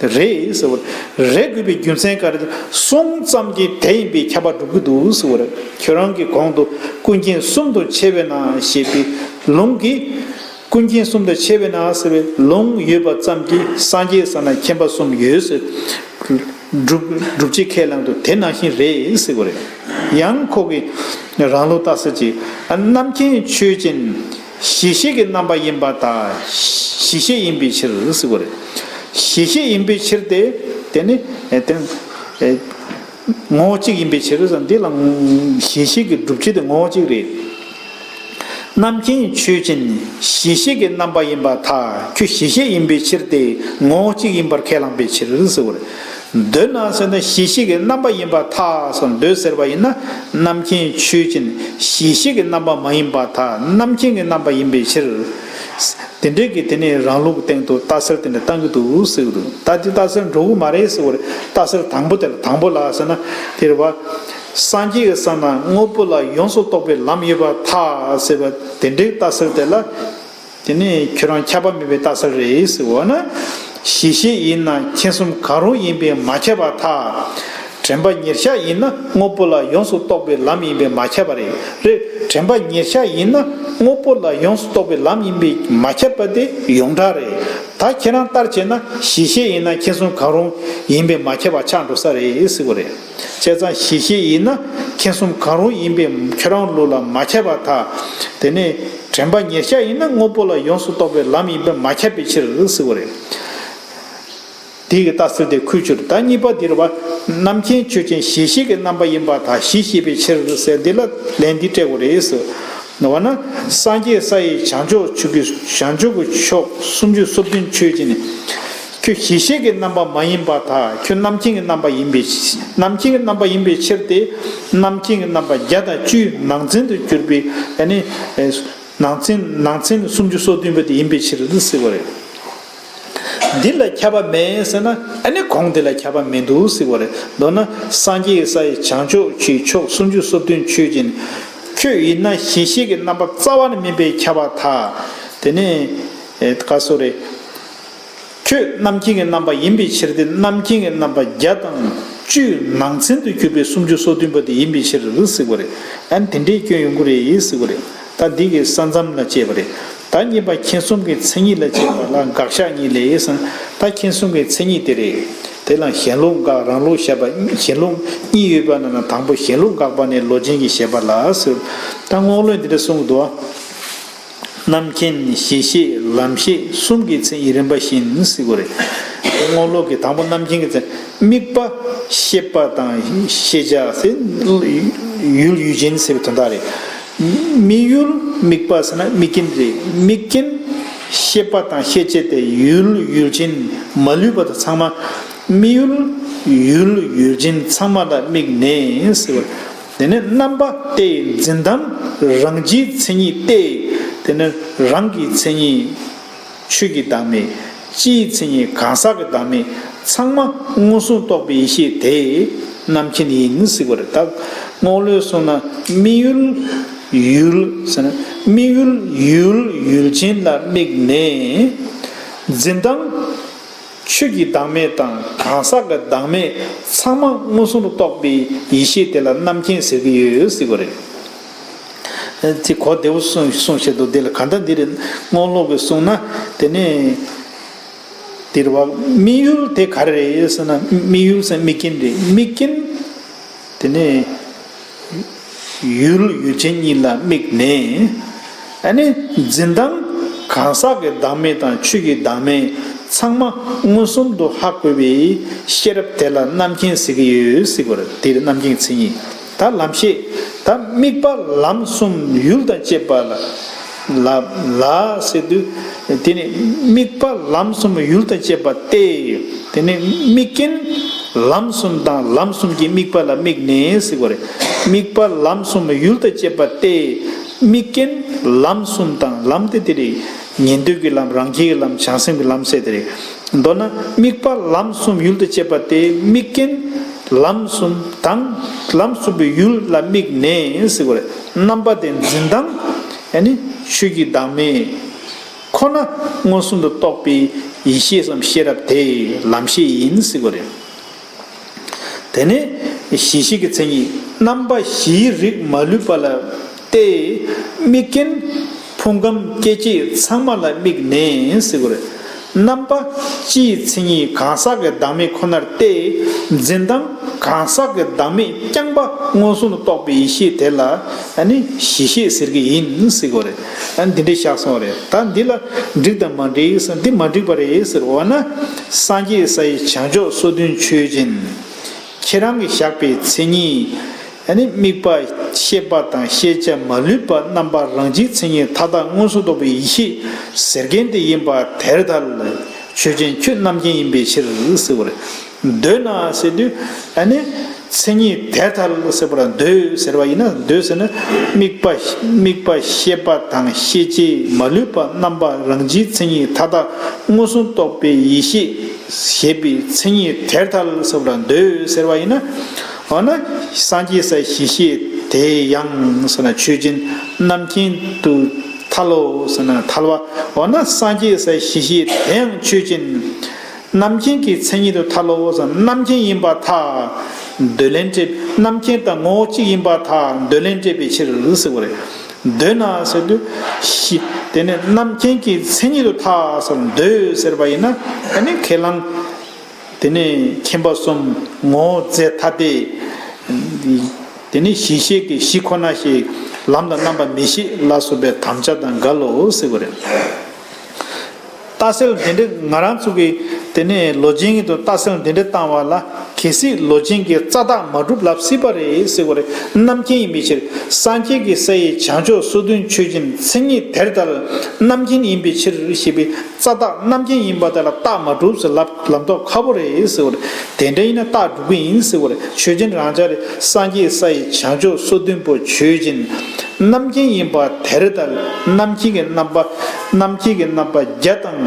རེད་ཟེར་བ་རེད། དགོས་པའི་རྒྱུ་མཚན་ག་རེ། གསུངས་ཙམ་གྱིས་དེ་ཡིན་པའི་ཁྱབ་པ་སྒྲུབ་ཀྱི་འདུག་ཟེར་བ་རེད། ཁྱོད་རང་གི་གོང་དུ་ཀུན་མཁྱེན་གསུམ་དུ་ཕྱེ་བས་ན་ཞེས་པའི་ལུང་གིས། ཀུན་མཁྱེན་གསུམ་དུ་ཕྱེ་བས་ན་ཟེར་བའི་ལུང་ཡོད་པ་ཙམ་གྱིས་སངས་རྒྱས་ས་ན་མཁྱེན་པ་གསུམ་ཡོད་ཟེར། སྒྲུབ་སྒྲུབ་བྱེད་ཁས་བླངས་དུས་དེ་ནང་བཞིན་རེད་ཟེར་བ་རེད། ཡང་ཁོ་གི་རང་ལུགས་རྟགས་གསལ་གྱིས། རྣམ་མཁྱེན་ཆོས་ཅན། གཞི་ཤེས་ཀྱི་རྣམ་པ་ཡིན་པར་ཐལ། གཞི་ཤེས་ཡིན་པའི་ཕྱིར་ཟེར་བ་རེད། གཞི་ཤེས་ཡིན་པའི་ཕྱིར་ཏེ། དེ་ནི་ཨེ་དེ་ཨེ་ངོ་བོ་གཅིག་ཡིན་པའི་ཕྱིར་ཟེར། འདི་ལ་གཞི་ཤེས་ཀྱི་སྒྲུབ་བྱེད་དེ་ངོ་བོ་གཅིག་རེད། རྣམ་མཁྱེན་ཆོས་ཅན། གཞི་ཤེས་ཀྱི་རྣམ་པ་ཡིན་པར་ཐལ། ཁྱོད་གཞི་ཤེས་ཡིན་པའི་ཕྱིར་ཏེ་ངོ་བོ་གཅིག་ཡིན་པར་ཁས་བླངས་པའི་ཕྱིར་ཟེར་བ་རེད། འདོད་ན་ཟེར་ན་གཞི་ཤེས་ཀྱི་རྣམ་པ་ཡིན་པར་ཐལ་ཟེར། འདོད་ཟེར་བ་ཡིན་ན། རྣམ་མཁྱེན་ཆོས་ཅན། གཞི་ཤེས་ཀྱི་རྣམ་པ་མ་ཡིན་པར་ཐལ། རྣམ་མཁྱེན་གྱི་རྣམ་པ་ཡིན་པའི་ཕྱིར། དེ་འདྲའི་གི་དེ་ནས་རང་ལུགས་སྟེང་དུ་རྟགས་གསལ་དེ་འདྲ་བཏང་གི་འདུག་ཟེར་གི་འདུག་ད་དེ་རྟགས་གསལ་འགྲོ་གི་མ་རེད་ཟེར་བ་རེད། རྟགས་གསལ་དང་པོ་དེ་ལ་དང་པོ་ལ་ཟེར་ན་དེ་རེད་བ། སངས་རྒྱས་ཀྱི་ས་ན་དངོས་པོ་ལ་ཡོངས་སུ་རྟོག་པའི་ལམ་ཡོད་པར་ཐལ་ཟེར་བ་དེ་འདྲའི་རྟགས་གསལ་དེ་ལ། དེ་ནས་ཁྱོད་རང་ཁྱབ་པ་མེད་པའི་རྟགས་གསལ་རེད་ཟེར་བ་ན། གཞི་ཤེས་ཡིན་ན་མཁྱེན་གསུམ་གང་རུང་ཡིན་པས་མ་ཁྱབ་པར་ཐལ། དྲན་པ་ཉེར་བཞག་ཡིན་ན་དངོས་པོ་ལ་ཡོངས་སུ་རྟོག་པའི་ལམ་ཡིན་པས་མ་ཁྱབ་པ་རེད། རེད། དྲན་པ་ཉེར་བཞག་ཡིན་ན་དངོས་པོ་ལ་ཡོངས་སུ་རྟོག་པའི་ལམ་ཡིན་པས་མ་ཁྱབ་པ་དེ་ཡོངས་གྲགས་རེད། ད་ཁྱེད་རང་ལྟར་བྱས་ན་གཞི་ཤེས་ཡིན་ན་མཁྱེན་གསུམ་གང་རུང་ཡིན་པས་མ་ཁྱབ་པ་ཆགས་འགྲོ་ས་རེད་ཟེར་གྱི་རེད། བྱས་ཙང་གཞི་ཤེས་ཡིན་ན་མཁྱེན་གསུམ་གང་རུང་ཡིན་པས་ཁྱོད་རང་ལུགས་ལ་མ་ཁྱབ་པར་ཐལ། དེ་ནས་དྲན་པ་ཉེར་བཞག་ཡིན་ན་དངོས་པོ་ལ་ཡོངས་སུ་རྟོག་པའི་ལམ་ཡིན་པས་མ་ཁྱབ་པའི་ཕྱིར་ཟེར་གྱི་རེད། དེ་གི་རྟགས་གསལ་དེ་ཁུལ་ཆུར། ད་གཉིས་པ་འདིར་བ། རྣམ་མཁྱེན་ཆོས་ཅན་གཞི་ཤེས་ཀྱི་རྣམ་པ་ཡིན་པར་ཐལ། གཞི་ཤེས་པའི་ཕྱིར་ཟེར་འདི་ལ་ལན་འདི་སྤྲད་དགོས་རེད་ཟེར། འོ་ན་སངས་རྒྱས་ས་ཡི་བྱང་ཕྱོགས་ཆོས་ཀྱི་བྱང་ཕྱོགས་ཀྱི་ཕྱོགས་སུམ་ཅུ་སོ་བདུན་ཆོས་ཅན། ཁྱོད་གཞི་ཤེས་ཀྱི་རྣམ་པ་མ་ཡིན་པར་ཐལ། ཁྱོད་རྣམ་མཁྱེན་གྱི་རྣམ་པ་ཡིན་པའི་ཕྱིར། རྣམ་མཁྱེན་གྱི་རྣམ་པ་ཡིན་པའི་ཕྱིར་ཏེ། རྣམ་མཁྱེན་གྱི་རྣམ་པ་བརྒྱ་དང་བཅུའི་ནང་ཚན་དུ་གྱུར་པའི་ཨ་ནི། ནང་ཚན་ནང་ཚན་སུམ་ཅུ་སོ་བདུན་པ་དེ་ཡིན་པའི་ཕྱིར་ཟེར་བ་རེད། འདི་ལ་ཁྱབ་པ་མེད་ཟེར་ན་ཨ་ནི་གོང་དེ་ལ་ཁྱབ་པ་མི་འདུག་ཟེར་བ་རེད། མདོར་ན་སངས་རྒྱས་ས་ཡི་བྱང་ཕྱོགས་ཀྱི་ཕྱོགས་སུམ་ཅུ་སོ་བདུན་ཆོས་ཅན། ཁྱོད་ཡིན་ན་གཞི་ཤེས་ཀྱི་རྣམ་པ་རྩ་བ་ནས་མིན་པས་ཁྱབ་པར་ཐལ། དེ་ནས་ཨེ་ག་སོ་རེད། ཁྱོད་རྣམ་མཁྱེན་གྱི་རྣམ་པ་ཡིན་པའི་ཕྱིར་ཏེ། རྣམ་མཁྱེན་གྱི་རྣམ་པ་བརྒྱ་དང་བཅུའི་ནང་ཚན་དུ་གྱུར་པའི་སུམ་ཅུ་སོ་བདུན་པ་དེ་ཡིན་པའི་ཕྱིར་ཟེར་བ་རེད། ཨ་ནི་དེ་འདྲའི་སྐྱོན་ཡོང་གི་རེད་ཟེར་བ་རེད། ད་འདི་གི་ས་མཚམས་ལ་བཅད་པ་རེད། ད་གཉིས་པ་མཁྱེན་གསུམ་གྱི་མཚན་ཉིད་ལ་བཅད་པ་ལ་དགག་བཞག་གཉིས་ལས་ཟེར། ད་མཁྱེན་གསུམ་གྱི་མཚན་ཉིད་དེ་རེད། དེ་ལ་གཞན་ལུགས་དགག་རང་ལུགས་བཞག་པ། གཞན་ལུགས་གཉིས་ཡོད་པ་ན་ན་དང་པོ་གཞན་ལུགས་དགག་པ་ནས་ལོག་ཅན་གྱི་བཞེད་པ་ལ་ཟེར། ད་རྔོག་ལོས་འདི་འདྲ་གསུངས་འདུག། རྣམ་མཁྱེན་གཞི་ཤེས་ལམ་ཤེས་གསུམ་གྱི་མཚན་ཉིད་རིམ་པ་བཞིན་ཟེར་དགོས་རེད། རྔོག་ལོ་གི་དང་པོ་རྣམ་མཁྱེན་གྱི་མཚན། དམིགས་པ་ཤེས་པ་དང་ཤེས་བྱ་ཟེར། ཡུལ་ཡུལ་ཅན་ཟེར་བའི་དོན་དག་རེད། དམིགས་ཡུལ་དམིགས་པ་ཟེར་ན་དམིགས་རྐྱེན་རེད། དམིགས་རྐྱེན་ཤེས་པ་དང་ཤེས་བྱེད་དེ་ཡུལ་ཡུལ་ཅན་མ་ལུས་པ་དང་ཚང་མ། དམིགས་ཡུལ་ཡུལ་ཡུལ་ཅན་ཚང་མ་ལ་དམིགས་ནས་ཟེར་བ། དེ་ནས་རྣམ་པ་སྟེ་འཛིན་སྟངས་རང་སྤྱིའི་མཚན་ཉིད་སྟེ། དེ་ནས་རང་གི་མཚན་ཉིད། ཆོས་ཀྱི་བདག་མེད། སྤྱིའི་མཚན་ཉིད་གང་ཟག་གི་བདག་མེད་ཚང་མ་མངོན་སུམ་རྟོགས་པའི་ཡེ་ཤེས་དེ་རྣམ་མཁྱེན་ཡིན་ཟེར་བ་རེད། ད་རྔོག་ལོས་གསུངས་ན་དམིགས་ཡུལ་ཡུལ་ཟེར་ན་དམིགས་ཡུལ་ཡུལ་ཡུལ་ཅན་ལ་དམིགས་ནས། འཛིན་སྟངས་ཆོས་ཀྱི་བདག་མེད་དང་གང་ཟག་གི་བདག་མེད་ཚང་མ་མངོན་སུམ་དུ་རྟོགས་པའི་ཡེ་ཤེས་དེ་ལ་རྣམ་མཁྱེན་ཟེར་གྱི་ཡོད་ཟེར་བ་རེད། དེ་གོ་བདེ་བོ་གསུངས་གསུངས་བཤད་འདུག། དེ་ལ་གང་ལྟར་འདི་རེད། རྔོག་ལོ་གིས་གསུངས་ན་དེ་ནས་དེ་རེད་བ། དམིགས་ཡུལ་དེ་ག་རེ་རེད་ཟེར་ན་དམིགས་ཡུལ་ཟེར་དམིགས་རྐྱེན་རེད། དམིགས་རྐྱེན་དེ་ནས་ཡུལ་ཡུལ་ཅན་གཉིས་ལ་དམིགས་ནས། ཨ་ནི་འཛིན་སྟངས་གང་ཟག་གི་བདག་མེད་དང་ཆོས་ཀྱི་བདག་མེད་ཚང་མ་མངོན་སུམ་དུ་ཧ་གོ་བའི་ཤེས་རབ་དེ་ལ་རྣམ་མཁྱེན་ཟེར་གྱི་ཡོད་ཟེར་གྱི་རེད། དེ་རེད་རྣམ་མཁྱེན་མཚན་ཉིད། ད་ལམ་ཤེས། ད་དམིགས་པ་ལམ་གསུམ་ཡུལ་དང་བཅས་པ་ལ་ལ་ལ་ཟེར་དུས། དེ་ནི་དམིགས་པ་ལམ་གསུམ་ཡུལ་དང་བཅས་པ་སྟེ། དེ་ནི་དམིགས་རྐྱེན་ལམ་གསུམ་དང་ལམ་གསུམ་གྱི་དམིགས་པ་ལ་དམིགས་ནས་ཟེར་དགོས་རེད། དམིགས་པ་ལམ་གསུམ་ཡུལ་དང་བཅས་པ་སྟེ། དམིགས་རྐྱེན་ལམ་གསུམ་དང་ལམ་དེ་དེ་རེད། ཉན་ཐོས་ཀྱི་ལམ། རང་རྒྱལ་གྱི་ལམ། བྱང་སེམས་ཀྱི་ལམ་ཟེར་དེ་རེད། མདོར་ན་དམིགས་པ་ལམ་གསུམ་ཡུལ་དུ་བཅས་པ་སྟེ། དམིགས་རྐྱེན་ལམ་གསུམ་དང་ལམ་གསུམ་པའི་ཡུལ་ལ་དམིགས་ནས་ཟེར་དགོས་རེད། རྣམ་པ་དེ་འཛིན་སྟངས་ཨ་ནི་ཆོས་ཀྱི་བདག་མེད་ཁོ་ན་མངོན་སུམ་དུ་རྟོགས་པའི་ཡེ་ཤེས་སམ་ཤེས་རབ་དེ་ལམ་ཤེས་ཡིན་ཟེར་དགོས་རེད། དེ་ནས་གཞི་ཤེས་ཀྱི་མཚན་ཉིད་རྣམ་པ་བཞིའི་རིགས་མ་ལུས་པ་ལ་སྟེ། དམིགས་རྐྱེན་ཕུང་ཁམས་སྐྱེ་མཆེད་ཚང་མ་ལ་དམིགས་ནས་ཟེར་དགོས་རེད། རྣམ་པ་སྤྱིའི་མཚན་ཉིད་གང་ཟག་གི་བདག་མེད་ཁོ་ནར་སྟེ། འཛིན་སྟངས་གང་ཟག་གི་བདག་མེད་རྐྱང་པ་མངོན་སུམ་དུ་རྟོགས་པའི་ཡེ་ཤེས་དེ་ལ་ཨ་ནི་གཞི་ཤེས་ཟེར་གྱི་ཡིན་ཟེར་དགོས་རེད། ཨ་ནི་འདི་འདྲའི་བཞག་སོང་བ་རེད། ད་འདི་ལ་འགྲིག་དང་མ་འགྲིག་ཟེར་འདི་མ་འགྲིག་པ་རེད་ཟེར་བ་ན། སངས་རྒྱས་ས་ཡི་བྱང་ཕྱོགས་སོ་བདུན་ཆོས་ཅན། ཁྱེད་རང་གིས་བཞག་པའི་མཚན་ཉིད། ཨ་ནི་དམིགས་པ་ཤེས་པ་དང་ཤེས་བྱ་མ་ལུས་པ་རྣམ་པ་རང་སྤྱིའི་མཚན་ཉིད་མཐའ་དག་མངོན་སུམ་རྟོགས་པའི་ཡེ་ཤེས་ཟེར་མཁན་དེ་ཡིན་པ་དེར་ཐལ། ཆོས་ཅན་ཁྱོད་རྣམ་མཁྱེན་ཡིན་པའི་ཕྱིར་ཟེར་བ་རེད། འདོད་ན་ཟེར་དུས་ཨ་ནི་མཚན་ཉིད་དེར་ཐལ་ཟེར་བ་ལ་འདོད་ཟེར་བ་ཡིན་ན། འདོད་ཟེར་ན་དམིགས་པ་དམིགས་པ་ཤེས་པ་དང་ཤེས་བྱེད་མ་ལུས་པ་རྣམ་པ་རང་སྤྱིའི་མཚན་ཉིད་མཐའ་དག་མངོན་སུམ་རྟོགས་པའི་ཡེ་ཤེས་ཞེས་པའི་མཚན་ཉིད་དེར་ཐལ་ཟེར་བ་ལ་འདོད་ཟེར་བ་ཡིན་ན། འོ་ན་སངས་རྒྱས་ས་གཞི་ཤེས་དེ་ཡང་ཟེར་ན་ཆོས་ཅན་རྣམ་མཁྱེན་དུ་ཐལ་ལོ་ཟེར་ན་ཐལ་བ། འོ་ན་སངས་རྒྱས་ས་གཞི་ཤེས་དེ་ཡང་ཆོས་ཅན་རྣམ་མཁྱེན་གྱི་མཚན་ཉིད་དུ་ཐལ་ལོ་ཟེར་ན་རྣམ་མཁྱེན་ཡིན་པར་ཐལ། འདོད་ལན་སྤྲད། རྣམ་མཁྱེན་དང་ངོ་བོ་གཅིག་ཡིན་པར་ཐལ། འདོད་ལན་སྤྲད་པའི་ཕྱིར་ཟེར་བ་རེད། འདོད་ན་ཟེར་དུས་ཤི། དེ་ནས་རྣམ་མཁྱེན་གྱི་མཚན་ཉིད་དུ་ཐལ་ཟེར། འདོད་ཟེར་བ་ཡིན་ན་ཨ་ནི་ཁས་བླངས། དེ་ནས་མཁྱེན་པ་གསུམ། ངོ་བོ་རྫས་ཐ་དད། དེ་ནས་གཞི་ཤེས་ཀྱི་གཞི་ཁོ་ན་ཞིག་ལམ་དང་རྣམ་པ་མི་ཤེས་ལ་སོགས་པའི་དམ་བཅའ་དང་འགལ་ལོ་ཟེར་བ་རེད། ལྟ་གསལ་འདི་འདྲ་ང་རང་ཚོ་གི་དེ་ནས་ལོ་ཆེན་གྱི་དུ་ལྟ་གསལ་འདི་འདྲ་བཏང་བ་ལ། གལ་སྲིད་ལོ་ཆེན་གྱི་རྩ་རྟགས་མ་གྲུབ་ལབ་སྲིད་པ་རེད་ཟེར་བ་རེད། རྣམ་མཁྱེན་ཡིན་པའི་ཕྱིར། སངས་རྒྱས་ཀྱི་ས་ཡི་བྱང་ཕྱོགས་སོ་བདུན་ཆོས་ཅན། མཚན་ཉིད་དེར་ཐལ། རྣམ་མཁྱེན་ཡིན་པའི་ཕྱིར་ཞེས་པའི་རྩ་རྟགས་རྣམ་མཁྱེན་ཡིན་པ་དེ་ལ་རྟགས་མ་གྲུབ་ཟེར་ལབ་ལམ་ཐོག་ཁ་པོ་རེད་ཟེར་བ་རེད། དེ་འདྲ་ཡིན་ན་རྟགས་གྲུབ་ཀྱི་ཡིན་ཟེར་བ་རེད། ཆོས་ཅན་རང་འཇགས་རེད། སངས་རྒྱས་ས་ཡི་བྱང་ཕྱོགས་སོ་བདུན་པོ་ཆོས་ཅན། རྣམ་མཁྱེན་ཡིན་པ་དེར་ཐལ། རྣམ་མཁྱེན་གྱི་རྣམ་པ། རྣམ་མཁྱེན་གྱི་རྣམ་པ་བརྒྱ་དང་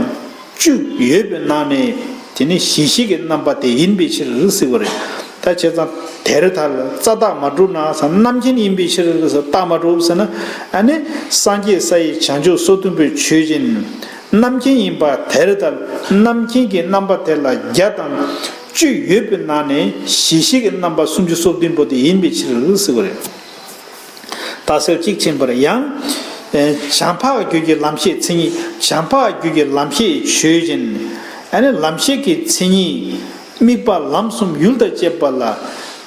བཅུ་ཡོད་པའི་ནང་ནས་དེ་ནི་གཞི་ཤེས་ཀྱི་རྣམ་པ་དེ་ཡིན་པའི་ཕྱིར་ཟེར་བ་རེད། ད་བྱས་ཙང་དེར་ཐལ། རྩ་རྟགས་མ་གྲུབ་ན་ཟེར། རྣམ་མཁྱེན་ཡིན་པའི་ཕྱིར་ཟེར། རྟགས་མ་གྲུབ་ཟེར་ན་ཨ་ནི་སངས་རྒྱས་ས་ཡི་བྱང་ཕྱོགས་སོ་བདུན་པོའི་ཆོས་ཅན། རྣམ་མཁྱེན་ཡིན་པ་དེར་ཐལ། རྣམ་མཁྱེན་གྱི་རྣམ་པ་དེ་ལ་བརྒྱ་དང་བཅུ་ཡོད་པའི་ནང་ནས་གཞི་ཤེས་ཀྱི་རྣམ་པ་སུམ་ཅུ་སོ་བདུན་པོ་དེ་ཡིན་པའི་ཕྱིར་ཟེར་བ་རེད། རྟགས་གསལ་གཅིག་ཕྱིན་པར་ཡང་། ཨེ། བྱང་འཕགས་རྒྱུད་ཀྱི་ལམ་ཤེས་མཚན་ཉིད། བྱང་འཕགས་རྒྱུད་ཀྱི་ལམ་ཤེས་ཆོས་ཅན། ཨ་ནི་ལམ་ཤེས་ཀྱི་མཚན་ཉིད། དམིགས་པ་ལམ་གསུམ་ཡུལ་དང་བཅས་པ་ལ།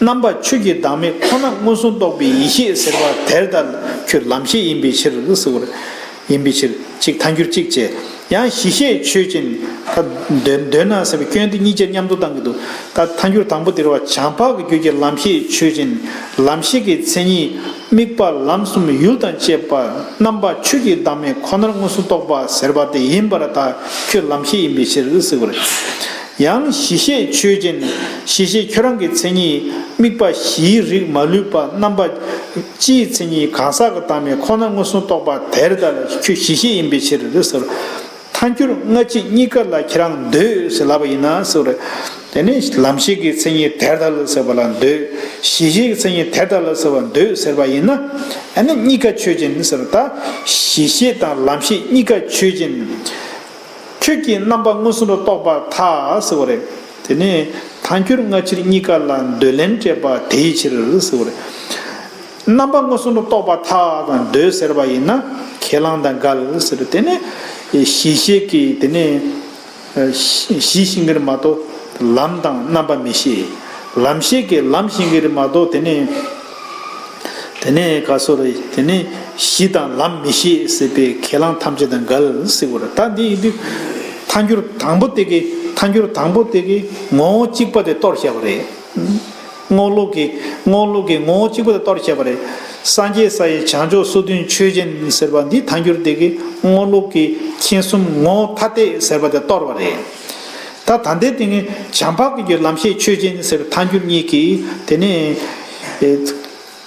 རྣམ་པ་ཆོས་ཀྱི་བདག་མེད་ཁོ་ན་མངོན་སུམ་རྟོགས་པའི་ཡེ་ཤེས་ཟེར་བ་དེར་ཐལ། ཁྱོད་ལམ་ཤེས་ཡིན་པའི་ཕྱིར་ཟེར་བ་ཡིན་པའི་ཕྱིར། གཅིག་ཐལ་འགྱུར་གཅིག་བྱས། ཡང་གཞི་ཤེས་ཆོས་ཅན། ད་འདོད་འདོད་ན་ཟེར་བའི་སྐྱོན་དེ་གཉིས་ཆ་མཉམ་དུ་བཏང་གི་འདུག་ད་ཐལ་འགྱུར་དང་པོ་དེ་རེད་བ། བྱང་འཕགས་ཀྱི་རྒྱུད་ཀྱི་ལམ་ཤེས་ཆོས་ཅན། ལམ་ཤེས་ཀྱི་མཚན་ཉིད། དམིགས་པ་ལམ་གསུམ་ཡུལ་དང་བཅས་པ། རྣམ་པ་ཆོས་ཀྱི་བདག་མེད་ཁོ་ནར་མངོན་སུམ་རྟོགས་པ་ཟེར་བ་དེ་ཡིན་པར་ཐལ། ཁྱོད་ལམ་ཤེས་ཡིན་པའི་ཕྱིར་ཟེར་བ་རེད། ཡང་གཞི་ཤེས་ཆོས་ཅན། གཞི་ཤེས་ཁྱོད་རང་གི་མཚན་ཉིད། དམིགས་པ་བཞིའི་རིགས་མ་ལུས་པ། རྣམ་པ་སྤྱིའི་མཚན་ཉིད་གང་ཟག་གི་བདག་མེད་ཁོ་ནར་མངོན་སུམ་རྟོགས་པ་དེར་ཐལ། ཁྱོད་གཞི་ཤེས་ཡིན་པའི་ཕྱིར་ཟེར། ཐལ་འགྱུར་སྔ་ཕྱི་གཉིས་ཀ་ལ་ཁྱེད་རང་འདོད་ཟེར་ལབ་པ་ཡིན་ན་ཟེར་བ་རེད། དེ་ནི་ལམ་ཤེས་ཀྱི་མཚན་ཉིད་དེར་ཐལ་ཟེར་བ་ལ་འདོད། གཞི་ཤེས་ཀྱི་མཚན་ཉིད་དེར་ཐལ་ཟེར་བ་འདོད་ཟེར་བ་ཡིན་ན། ཨ་ནི་གཉིས་ཀ་ཆོས་ཅན་ཟེར། ད་གཞི་ཤེས་དང་ལམ་ཤེས་གཉིས་ཀ་ཆོས་ཅན། ཁྱོད་ཀྱིས་རྣམ་པ་མངོན་སུམ་དུ་རྟོགས་པར་ཐལ་ཟེར་བ་རེད། དེ་ནས་ཐལ་འགྱུར་སྔ་ཕྱི་གཉིས་ཀ་ལ་འདོད་ལན་སྤྲད་པ་དེའི་ཕྱིར་ཟེར་བ་རེད། རྣམ་པ་མངོན་སུམ་དུ་རྟོགས་པར་ཐལ་དང་འདོད་ཟེར་བ་ཡིན་ན་ཁས་བླངས་དང་འགལ་ཟེར། དེ་ནས་གཞི་ཤེས་ཀྱི་དེ་ནས་གཞི་ཤེས་ཀྱི་རེད་མ་གཏོགས་ལམ་དང་རྣམ་པ་མི་ཤེས། ལམ་ཤེས་ཀྱི་ལམ་ཤེས་ཀྱི་རེད་མ་གཏོགས་དེ་ནས། དེ་ནས་ག་སོ་རེད། དེ་ནས་གཞི་དང་ལམ་མི་ཤེས་ཟེར་བའི་ཁས་བླངས་ཐམས་ཅད་དང་འགལ་ཟེར་བ་རེད། ད་འདི་ཡིན་དུས་ཐལ་འགྱུར་དང་པོ་དེ་གི་ཐལ་འགྱུར་དང་པོ་དེ་གི་ངོ་བོ་གཅིག་པ་དེ་གཏོར་བཞག་པ་རེད། རྔོག་ལུགས་ཀྱི་རྔོག་ལུགས་ཀྱི་ངོ་བོ་གཅིག་པ་དེ་གཏོར་བཞག་པ་རེད། སངས་རྒྱས་ས་ཡི་བྱང་ཕྱོགས་སོ་བདུན་ཆོས་ཅན་ཟེར་བ་འདི་ཐལ་འགྱུར་དེ་གི་རྔོག་ལུགས་ཀྱི་མཁྱེན་གསུམ་ངོ་བོ་ཐ་དད་ཟེར་བ་དེ་གཏོར་བ་རེད། ད་ད་ལྟའི་སྟེང་ནས་བྱང་འཕགས་ཀྱི་རྒྱུད་ལམ་ཤེས་ཆོས་ཅན་ཟེར་བའི་ཐལ་འགྱུར་གཉིས་ཀྱིས་དེ་ནས།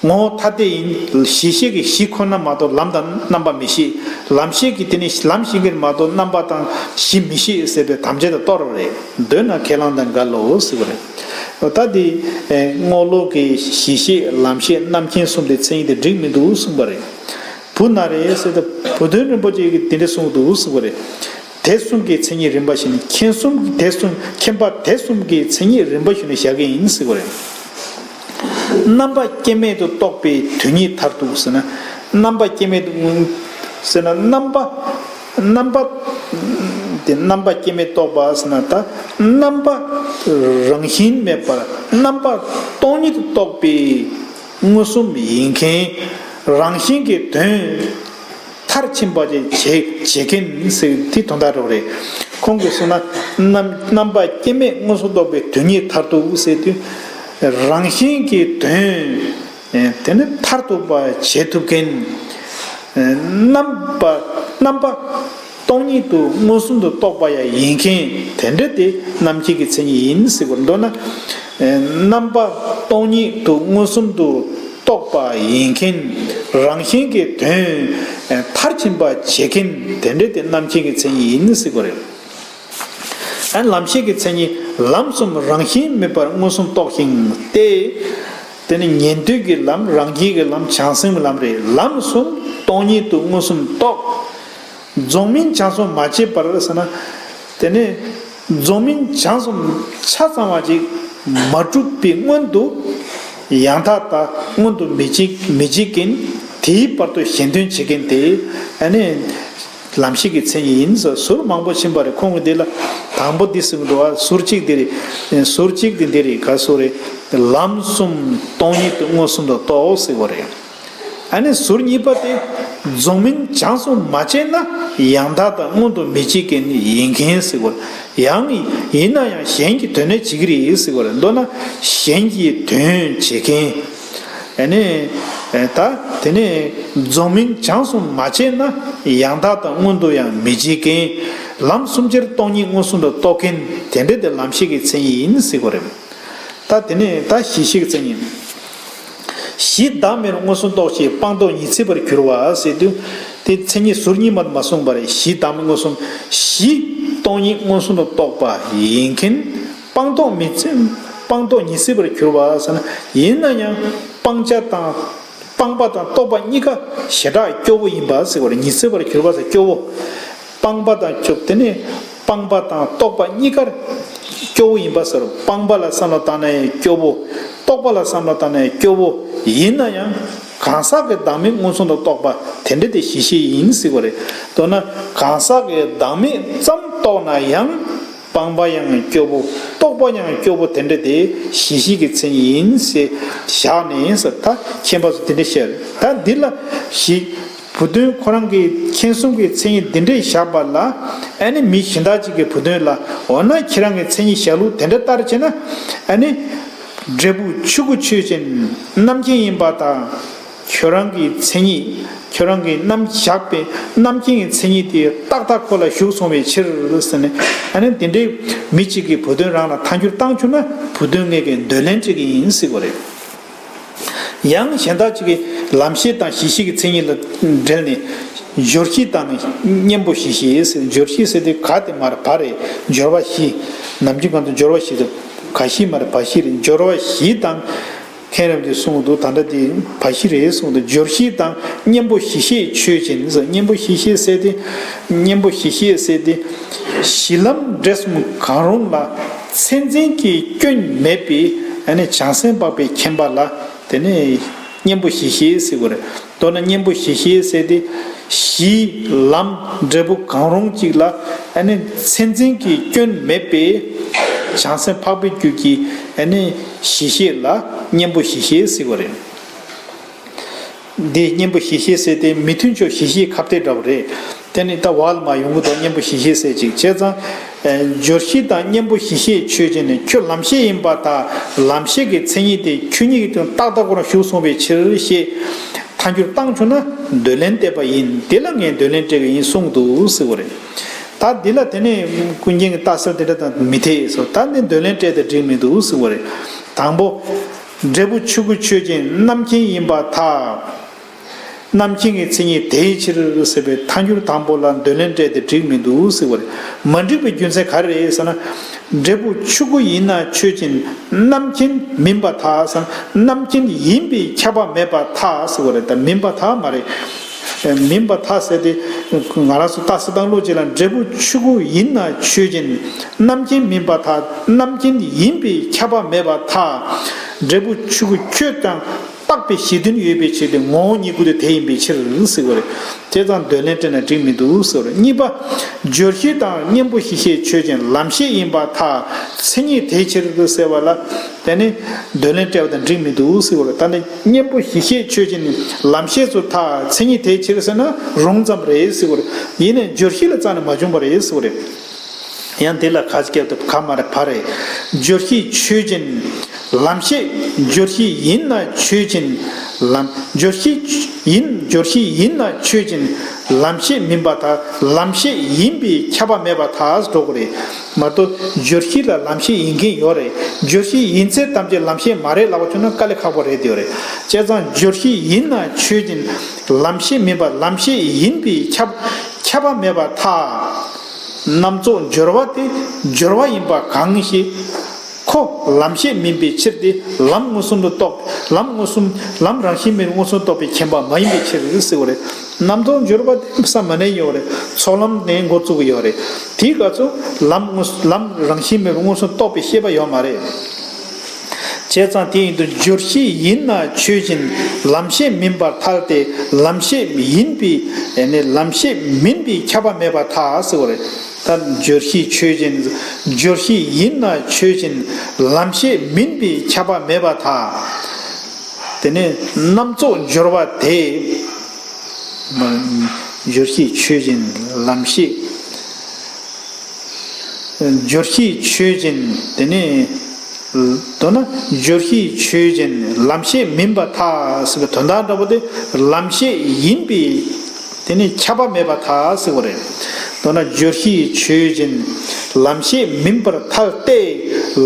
ངོ་བོ་ཐ་དད་ཡིན། གཞི་ཤེས་ཀྱི་གཞི་ཁོ་ན་མ་གཏོགས་ལམ་དང་རྣམ་པ་མི་ཤེས། ལམ་ཤེས་ཀྱི་དེ་ནི་ལམ་ཤེས་ཀྱི་མ་གཏོགས་རྣམ་པ་དང་གཞི་མི་ཤེས་ཟེར་བའི་དམ་བཅའ་དེ་གཏོར་བ་རེད། འདོད་ན་ཁས་བླངས་དང་འགལ་ལོ་ཟེར་བ་རེད། ད་དེ་རྔོག་ལུགས་ཀྱི་གཞི་ཤེས་ལམ་ཤེས་རྣམ་མཁྱེན་གསུམ་དེ་མཚན་ཉིད་དེ་འགྲིག་མི་འདུག་གསུངས་པ་རེད། བུ་ན་རེ་ཟེར་ཏེ་བུ་སྟོན་རིན་པོ་ཆེ་གིས་དེ་འདྲ་གསུངས་འདུག་གསུངས་པ་རེད། དེ་གསུམ་གྱི་མཚན་ཉིད་རིམ་པ་བཞིན་མཁྱེན་གསུམ་དེ་གསུམ་མཁྱེན་པ་དེ་གསུམ་གྱི་མཚན་ཉིད་རིམ་པ་བཞིན་དུ་བཞག་གི་ཡིན་ཟེར་བ་རེད། རྣམ་པ་སྐྱེ་མེད་དུ་རྟོགས་པའི་དོན་ཉིད་མཐར་ཐུག་ཟེར་ན། རྣམ་པ་སྐྱེ་མེད་དུ་ཟེར་ན་རྣམ་པ་རྣམ་པ་དེ་རྣམ་པ་སྐྱེ་མེད་རྟོགས་པ་ཟེར་ན་ད་རྣམ་པ་རང་བཞིན་མེད་པར་རྣམ་པ་སྟོང་ཉིད་དུ་རྟོགས་པའི་མངོན་སུམ་ཡིན་མཁན། རང་བཞིན་གྱི་དོན་མཐར་ཕྱིན་པ་ཅིག་བྱེད་བྱེད་མཁན་ཟེར་དེ་དོན་དག་རེད། ཁོང་གིས་གསུངས་ན་རྣམ་རྣམ་པ་སྐྱེ་མེད་མངོན་སུམ་རྟོགས་པའི་དོན་ཉིད་མཐར་ཐུག་ཟེར་དུས་རང་བཞིན་གྱི་དོན་དེ་ནི་མཐར་ཐུག་པ་བྱེད་ཐུབ་མཁན། རྣམ་པ་རྣམ་པ་སྟོང་ཉིད་དུ་མངོན་སུམ་དུ་རྟོགས་པ་ཡང་ཡིན་མཁན་དེ་འདྲ་དེ་རྣམ་མཁྱེན་གྱི་མཚན་ཉིད་ཡིན་ཟེར་བར་མདོར་ན། རྣམ་པ་སྟོང་ཉིད་དུ་མངོན་སུམ་དུ་རྟོགས་པ་ཡིན་མཁན། རང་བཞིན་གྱི་དོན་མཐར་ཕྱིན་པ་བྱེད་མཁན་དེ་འདྲ་དེ་རྣམ་མཁྱེན་གྱི་མཚན་ཉིད་ཡིན་ཟེར་བ་རེད། ཨ་ནི་ལམ་ཤེས་ཀྱི་མཚན་ཉིད་ལམ་གསུམ་རང་བཞིན་མེད་པར་མངོན་སུམ་རྟོགས་ཤིང་སྟེ། དེ་ནི་ཉན་ཐོས་ཀྱི་ལམ་རང་རྒྱལ་གྱི་ལམ་བྱང་སེམས་ཀྱི་ལམ་རེད། ལམ་གསུམ་སྟོང་ཉིད་དུ་མངོན་སུམ་རྟོགས། རྫོགས་སྨིན་བྱང་སེམས་མ་བྱས་པར་ཟེར་ན། དེ་ནས་རྫོགས་སྨིན་བྱང་སེམས་ཆ་ཚང་བ་ཅིག་ མ་གྲུབ་པའི་སྔོན་དུ་ཡང་དག་དང་མངོན་དུ་མི་བྱེད་མི་བྱེད་ཀྱིན། དེའི་བར་དུ་གཞན་དོན་བྱེད་མཁན་དེ་ཨ་ནི་ལམ་ཤེས་ཀྱི་མཚན་ཉིད་ཡིན་ཟེར། ཟུར་མང་པོ་ཕྱིན་པ་རེད། ཁོང་གིས་འདི་ལ་དང་པོ་འདི་གསུངས་འདུག་བ། ཟུར་གཅིག་འདི་རེད། ཟུར་གཅིག་འདི་འདི་རེད། ག་ཟུར་རེད། ལམ་གསུམ་སྟོང་ཉིད་དུ་མངོན་སུམ་དུ་རྟོགས་ཟེར་བ་རེད། ཨ་ནི་ཟུར་གཉིས་པ་དེ་རྫོགས་སྨིན་བྱང་སུ་མ་བྱས་ན་ཡང་དག་དང་མངོན་དུ་མི་བྱེད་མཁན་ཡིན་མཁན་ཟེར་བ། ཡང་ཡིན་ན་ཡང་གཞན་གྱི་དོན་ནི་བྱེད་ཀྱི་རེད་ཟེར་བ་རེད། མདོར་ན་གཞན་གྱི་དོན་བྱེད་མཁན། ཨ་ནི་ད་དེ་ནས་རྫོགས་སྨིན་བྱང་སུ་མ་བྱས་ན་ཡང་དག་དང་མངོན་དུ་ཡང་མི་བྱེད་མཁན། ལམ་གསུམ་ཆར་སྟོང་ཉིད་མངོན་སུམ་དུ་རྟོགས་མཁན་དེ་འདྲ་དེ་ལམ་ཤེས་ཀྱི་མཚན་ཉིད་ཡིན་ཟེར་བ་རེད། ད་དེ་ནས་ད་གཞི་ཤེས་ཀྱི་མཚན་ཉིད། གཞི་བདག་མེད་མངོན་སུམ་རྟོགས་ཤིང་སྤངས་རྟོགས་ཉི་ཚེ་བར་གྱུར་པ་ཟེར་དུས། དེ་མཚན་ཉིད་ཟུར་གཉིས་མ་མ་གསུངས་པ་རེད། གཞི་བདག་མེད་མངོན་སུམ། གཞི་སྟོང་ཉིད་མངོན་སུམ་དུ་རྟོགས་པ་ཡིན་མཁན། སྤངས་རྟོགས་མི་སྤངས་རྟོགས་ཉི་ཚེ་བར་གྱུར་པ་ཟེར་ན། ཡིན་ན་ཡང་སྤང་བྱ་དང་སྤངས་པ་དང་རྟོགས་པ་གཉིས་ཀ་ཞེ་དྲག་སྐྱོ་བོ་ཡིན་པ་ཟེར་བ་རེད། ཉི་ཚེ་བར་གྱུར་པ་ཟེར་སྐྱོ་བོ། སྤངས་པ་དང་སྐྱོབ། དེ་ནས་སྤངས་པ་དང་རྟོགས་པ་གཉིས་ཀར་སྐྱོ་བོ་ཡིན་པ་ཟེར། སྤངས་པ་ལ་བསམ་བློ་བཏང་ན་ཡང་སྐྱོ་བོ། རྟོགས་པ་ལ་བསམ་བློ་བཏང་ན་ཡང་སྐྱོ་བོ། ཡིན་ན་ཡང་གང་ཟག་གི་བདག་མེད་མངོན་སུམ་དུ་རྟོགས་པ་དེ་འདྲ་དེ་གཞི་ཤེས་ཡིན་ཟེར་བ་རེད། མདོར་ན་གང་ཟག་གི་བདག་མེད་ཙམ་རྟོགས་ན་ཡང་སྤངས་པ་ཡང་སྐྱོ་བོ། རྟོགས་པ་ཡང་སྐྱོ་བོ་དེ་འདྲ་དེ་གཞི་ཤེས་ཀྱི་མཚན་ཉིད་ཡིན་ཟེར་བཞག་ནས་ཟེར། ད་མཁྱེན་པ་ཚོ་དེ་འདྲ་བཤད་རེད། ད་འདི་ལ་གཞི། བུ་སྟོན་ཁོ་རང་གིས་མཁྱེན་གསུམ་གྱི་མཚན་ཉིད་འདི་འདྲས་བཞག་པ་ལ། ཨ་ནི་མི་གཞན་དག་ཅིག་གིས་བུ་སྟོན་ལ། འོ་ན་ཁྱེད་རང་གི་མཚན་ཉིད་བཞག་ལུགས་དེ་འདྲ་ལྟར་བྱས་ན། ཨ་ནི་འབྲས་བུ་ཆོས་སྐུ་ཆོས་ཅན། རྣམ་མཁྱེན་ཡིན་པ་དང་། ཁྱོད་རང་གི་མཚན་ཉིད། ཁྱོད་རང་གི་རྣམ་བཞག་པའི་རྣམ་མཁྱེན་གྱི་མཚན་ཉིད་དེ་ཏག་ཏག་ཁོ་ལ་ཞུགས་སོང་བའི་ཕྱིར་ཟེར་ནས། ཨ་ནི་དེ་འདྲའི་མི་གཅིག་གིས་བུ་སྟོན་རང་ལ་ཐལ་འགྱུར་བཏང་བཅུག་ན། བུ་སྟོན་ངེད་ཀྱིས་འདོད་ལན་སྤྲད་ཀྱི་ཡིན་ཟེར་བ་རེད། ཡང་གཞན་དག་ཅིག་གིས་ལམ་ཤེས་དང་གཞི་ཤེས་ཀྱི་མཚན་ཉིད་ལ་འབྲེལ་ནས། སྦྱོར་ཤེས་དང་གཉེན་པོ་གཞི་ཤེས་ཟེར། སྦྱོར་ཤེས་ཟེར་དུས་ག་དེ་མ་རེད། བ་རེད། སྦྱོར་བ་བཞི། ནམ་རྒྱུན་གང་དུ་སྦྱོར་བ་བཞི་དང་། ག་ཤེས་མ་རེད། བ་ཤེས་རེད། སྦྱོར་བ་བཞི་དང་། མཁྱེན་རབ་ཀྱིས་གསུངས་འདུག་ད་ལྟ་དེ་བ་ཤེས་རེད་གསུངས་འདུག་སྦྱོར་ཤེས་དང་གཉེན་པོ་གཞི་ཤེས་ཆོས་ཅན་ཟེར། གཉེན་པོ་གཞི་ཤེས་ཟེར་དུས། གཉེན་པོ་གཞི་ཤེས་ཟེར་དུས། གཞི་ལམ་འབྲས་གསུམ་གང་རུང་ལ་མཚན་འཛིན་གྱི་སྐྱོན་མེད་པའི་ཨ་ནི་བྱང་སེམས་འཕགས་པའི་མཁྱེན་པ་ལ། དེ་ནས་གཉེན་པོ་གཞི་ཤེས་ཟེར་དགོས་རེད། མདོར་ན་གཉེན་པོ་གཞི་ཤེས་ཟེར་དེ། གཞི་ལམ་འབྲས་བུ་གང་རུང་གཅིག་ལ་ཨ་ནི་མཚན་འཛིན་གྱི་སྐྱོན་མེད་པའི་བྱང་སེམས་འཕགས་པའི་རྒྱུད་ཀྱི་ཨ་ནི་གཞི་ཤེས་ལ་གཉེན་པོ་གཞི་ཤེས་ཟེར་དགོས་རེད། འདི་གཉེན་པོ་གཞི་ཤེས་ཟེར་དེ་མི་མཐུན་ཕྱོགས་གཞི་ཤེས་ཁ་གཏད་འདྲ་བོ་རེད། དེ་ནི་ད་བར་ལ་མ་ཡོང་གི་འདུག་གཉེན་པོ་གཞི་ཤེས་ཟེར་ཅིག་བྱས་ཙང་། ཨེ། སྦྱོར་ཤེས་དང་གཉེན་པོ་གཞི་ཤེས་ཆོས་ཅན་ནི། ཁྱོད་ལམ་ཤེས་ཡིན་པར་ཐལ། ལམ་ཤེས་ཀྱི་མཚན་ཉིད་དེ་ཁྱོད་ཉིད་ཀྱི་དོན་ཏག་ཏག་ཁོ་རང་ཞུགས་སོང་བའི་ཕྱིར་ཞེས་ཐལ་འགྱུར་བཏང་བཅུག་ན་འདོད་ལན་གཏད་པ་ཡིན། དེ་ལ་ངས་འདོད་ལན་སྤྲད་ཀྱི་ཡིན་གསུངས་འདུག་ཟེར་བ་རེད། ད་འདི་ལ་དེ་ནས་ཀུན་མཁྱེན་གྱི་རྟགས་གསལ་དེ་འདྲ་དང་མི་འཐད་ཟེར། ད་འདི་འདོད་ལན་སྤྲད་དེ་འགྲིག་མི་འདུག་ཟེར་བ་རེད། དང་པོ། འབྲས་བུ་ཆོས་སྐུ་ཆོས་ཅན། རྣམ་མཁྱེན་ཡིན་པར་ཐལ། རྣམ་མཁྱེན་གྱི་མཚན་ཉིད་དེའི་ཕྱིར་ཟེར་བའི་ཐལ་འགྱུར་དང་པོ་ལ་འདོད་ལན་སྤྲད་དེ་འགྲིག་མི་འདུག་ཟེར་བ་རེད། མ་འགྲིག་པའི་རྒྱུ་མཚན་ག་རེ་རེད་ཟེར་ན། འབྲས་བུ་ཆོས་སྐུ་ཡིན་ན་ཆོས་ཅན། རྣམ་མཁྱེན་མིན་པར་ཐལ་ཟེར་ན། རྣམ་མཁྱེན་ཡིན་པས་ཁྱབ་པ་མེད་པར་ཐལ་ཟེར་བ་རེད། ད་མིན་པར་ཐལ་མ་རེད། མིན་པར་ཐལ་ཟེར་དེ། ང་རང་ཚོ་རྟགས་གསལ་བཏང་ལུགས་ཅིག་ལ། འབྲས་བུ་ཆོས་སྐུ་ཡིན་ན་ཆོས་ཅན། རྣམ་མཁྱེན་མིན་པར་ཐལ། རྣམ་མཁྱེན་ཡིན་པས་ཁྱབ་པ་མེད་པར་ཐལ། འབྲས་བུ་ཆོས་སྐུ་ཁྱོད་ཀྱང་རྟག་པའི་གཞི་མཐུན་ཡོད་པའི་ཕྱིར་ཏེ། ངོ་བོ་ཉིད་སྐུ་དེ་དེ་ཡིན་པའི་ཕྱིར་ཟེར་བ་རེད། དེ་ཙང་འདོད་ལན་སྤྲད་ན་འགྲིག་མི་འདུག་ཟེར་བ་རེད། གཉིས་པ། སྦྱོར་ཤེས་དང་གཉེན་པོ་གཞི་ཤེས་ཆོས་ཅན། ལམ་ཤེས་ཡིན་པར་ཐལ། མཚན་ཉིད་དེའི་ཕྱིར་ཟེར་བ་ལ། དེ་ནི་འདོད་ལན་སྤྲད་པ་དང་འགྲིག་མི་འདུག་ཟེར་བ་རེད། ད་ནི་གཉེན་པོ་གཞི་ཤེས་ཆོས་ཅན་ནི་ལམ་ཤེས་སུ་ཐལ། མཚན་ཉིད་དེའི་ཕྱིར་ཟེར་ན་རུང་ཙམ་རེད་ཟེར་བ་རེད། ཡིན་ནའི་སྦྱོར་ཤེས་ལ་རྩ་ནས་མ་བྱུང་བ་རེད་ཟེར་བ་རེད། ཡང་དེ་ལ་ཁ་སྐྱབས་དུ་ག་མ་རེད་བ་རེད། སྦྱོར་ཤེས་ཆོས་ཅན། ལམ་ཤེས། སྦྱོར་ཤེས་ཡིན་ན་ཆོས་ཅན། ལམ། སྦྱོར་ཤེས་ཡིན། སྦྱོར་ཤེས་ཡིན་ན་ཆོས་ཅན། ལམ་ཤེས་མིན་པར་ཐལ། ལམ་ཤེས་ཡིན་པས་ཁྱབ་པ་མེད་པར་ཐལ་འགྲོ་གི་རེད། མ་གཏོགས་སྦྱོར་ཤེས་ལ་ལམ་ཤེས་ཡིན་མཁན་ཡོད་རེད། སྦྱོར་ཤེས་ཡིན་ཚད་ཐམས་ཅད་ལམ་ཤེས་མ་རེད་ལབ་པ་བྱུང་ན་དཀའ་ལས་ཁག་པོ་རེད་དེ་ཡོད་རེད། བྱས་ཙང་སྦྱོར་ཤེས་ཡིན་ན་ཆོས་ཅན། ལམ་ཤེས་མིན་པར་ལམ་ཤེས་ཡིན་པས་ཁྱབ། ཁྱབ་པ་མེད་པར་ཐལ། རྣམ་རྫོགས་སྦྱོར་བ་དེ་སྦྱོར་བ་ཡིན་པ་གང་ཞིག་ཁོ་ལམ་ཤེས་མིན་པའི་ཕྱིར་ཏེ། ལམ་མངོན་སུམ་དུ་རྟོགས། ལམ་མངོན་སུམ། ལམ་རང་བཞིན་མེད་མངོན་སུམ་རྟོགས་པའི་མཁྱེན་པ་མ་ཡིན་པའི་ཕྱིར་ཟེར་བ་རེད། རྣམ་རྫོགས་སྦྱོར་བ་དེ་ས་མ་ནས་ཡོད་རེད། ཚོགས་ལམ་ནས་འགོ་བཙུགས་ཀྱི་ཡོད་རེད། དེའི་སྐབས་སུ་ལམ་མངོན། ལམ་རང་བཞིན་མེད་མངོན་སུམ་རྟོགས་པའི་ཤེས་པ་ཡོད་མ་རེད། བྱས་ཙང་དེ་ཡིན་དུས་སྦྱོར་ཤེས་ཡིན་ན་ཆོས་ཅན། ལམ་ཤེས་མིན་པར་ཐལ་ཏེ། ལམ་ཤེས་ཡིན་པའི་ནི་ལམ་ཤེས་མིན་པའི་ཁྱབ་པ་མེད་པར་ཐལ་ཟེར་བ་རེད། ད་སྦྱོར་ཤེས་ཆོས་ཅན། སྦྱོར་ཤེས་ཡིན་ན་ཆོས་ཅན། ལམ་ཤེས་མིན་པའི་ཁྱབ་པ་མེད་པར་ཐལ། དེ་ནས་རྣམ་རྫོགས་སྦྱོར་བ་དེ། སྦྱོར་ཤེས་ཆོས་ཅན། ལམ་ཤེས། སྦྱོར་ཤེས་ཆོས་ཅན། དེ་ནས་མདོར་ན་སྦྱོར་ཤེས་ཆོས་ཅན། ལམ་ཤེས་མིན་པར་ཐལ་ཟེར་བའི་དོན་དག་འདྲ་པོ་དེ། ལམ་ཤེས་ཡིན་པའི་དེ་ནི་ཁྱབ་པ་མེད་པར་ཐལ་ཟེར་བ་རེད། མདོར་ན་སྦྱོར་ཤེས་ཆོས་ཅན། ལམ་ཤེས་མིན་པར་ཐལ་ཏེ།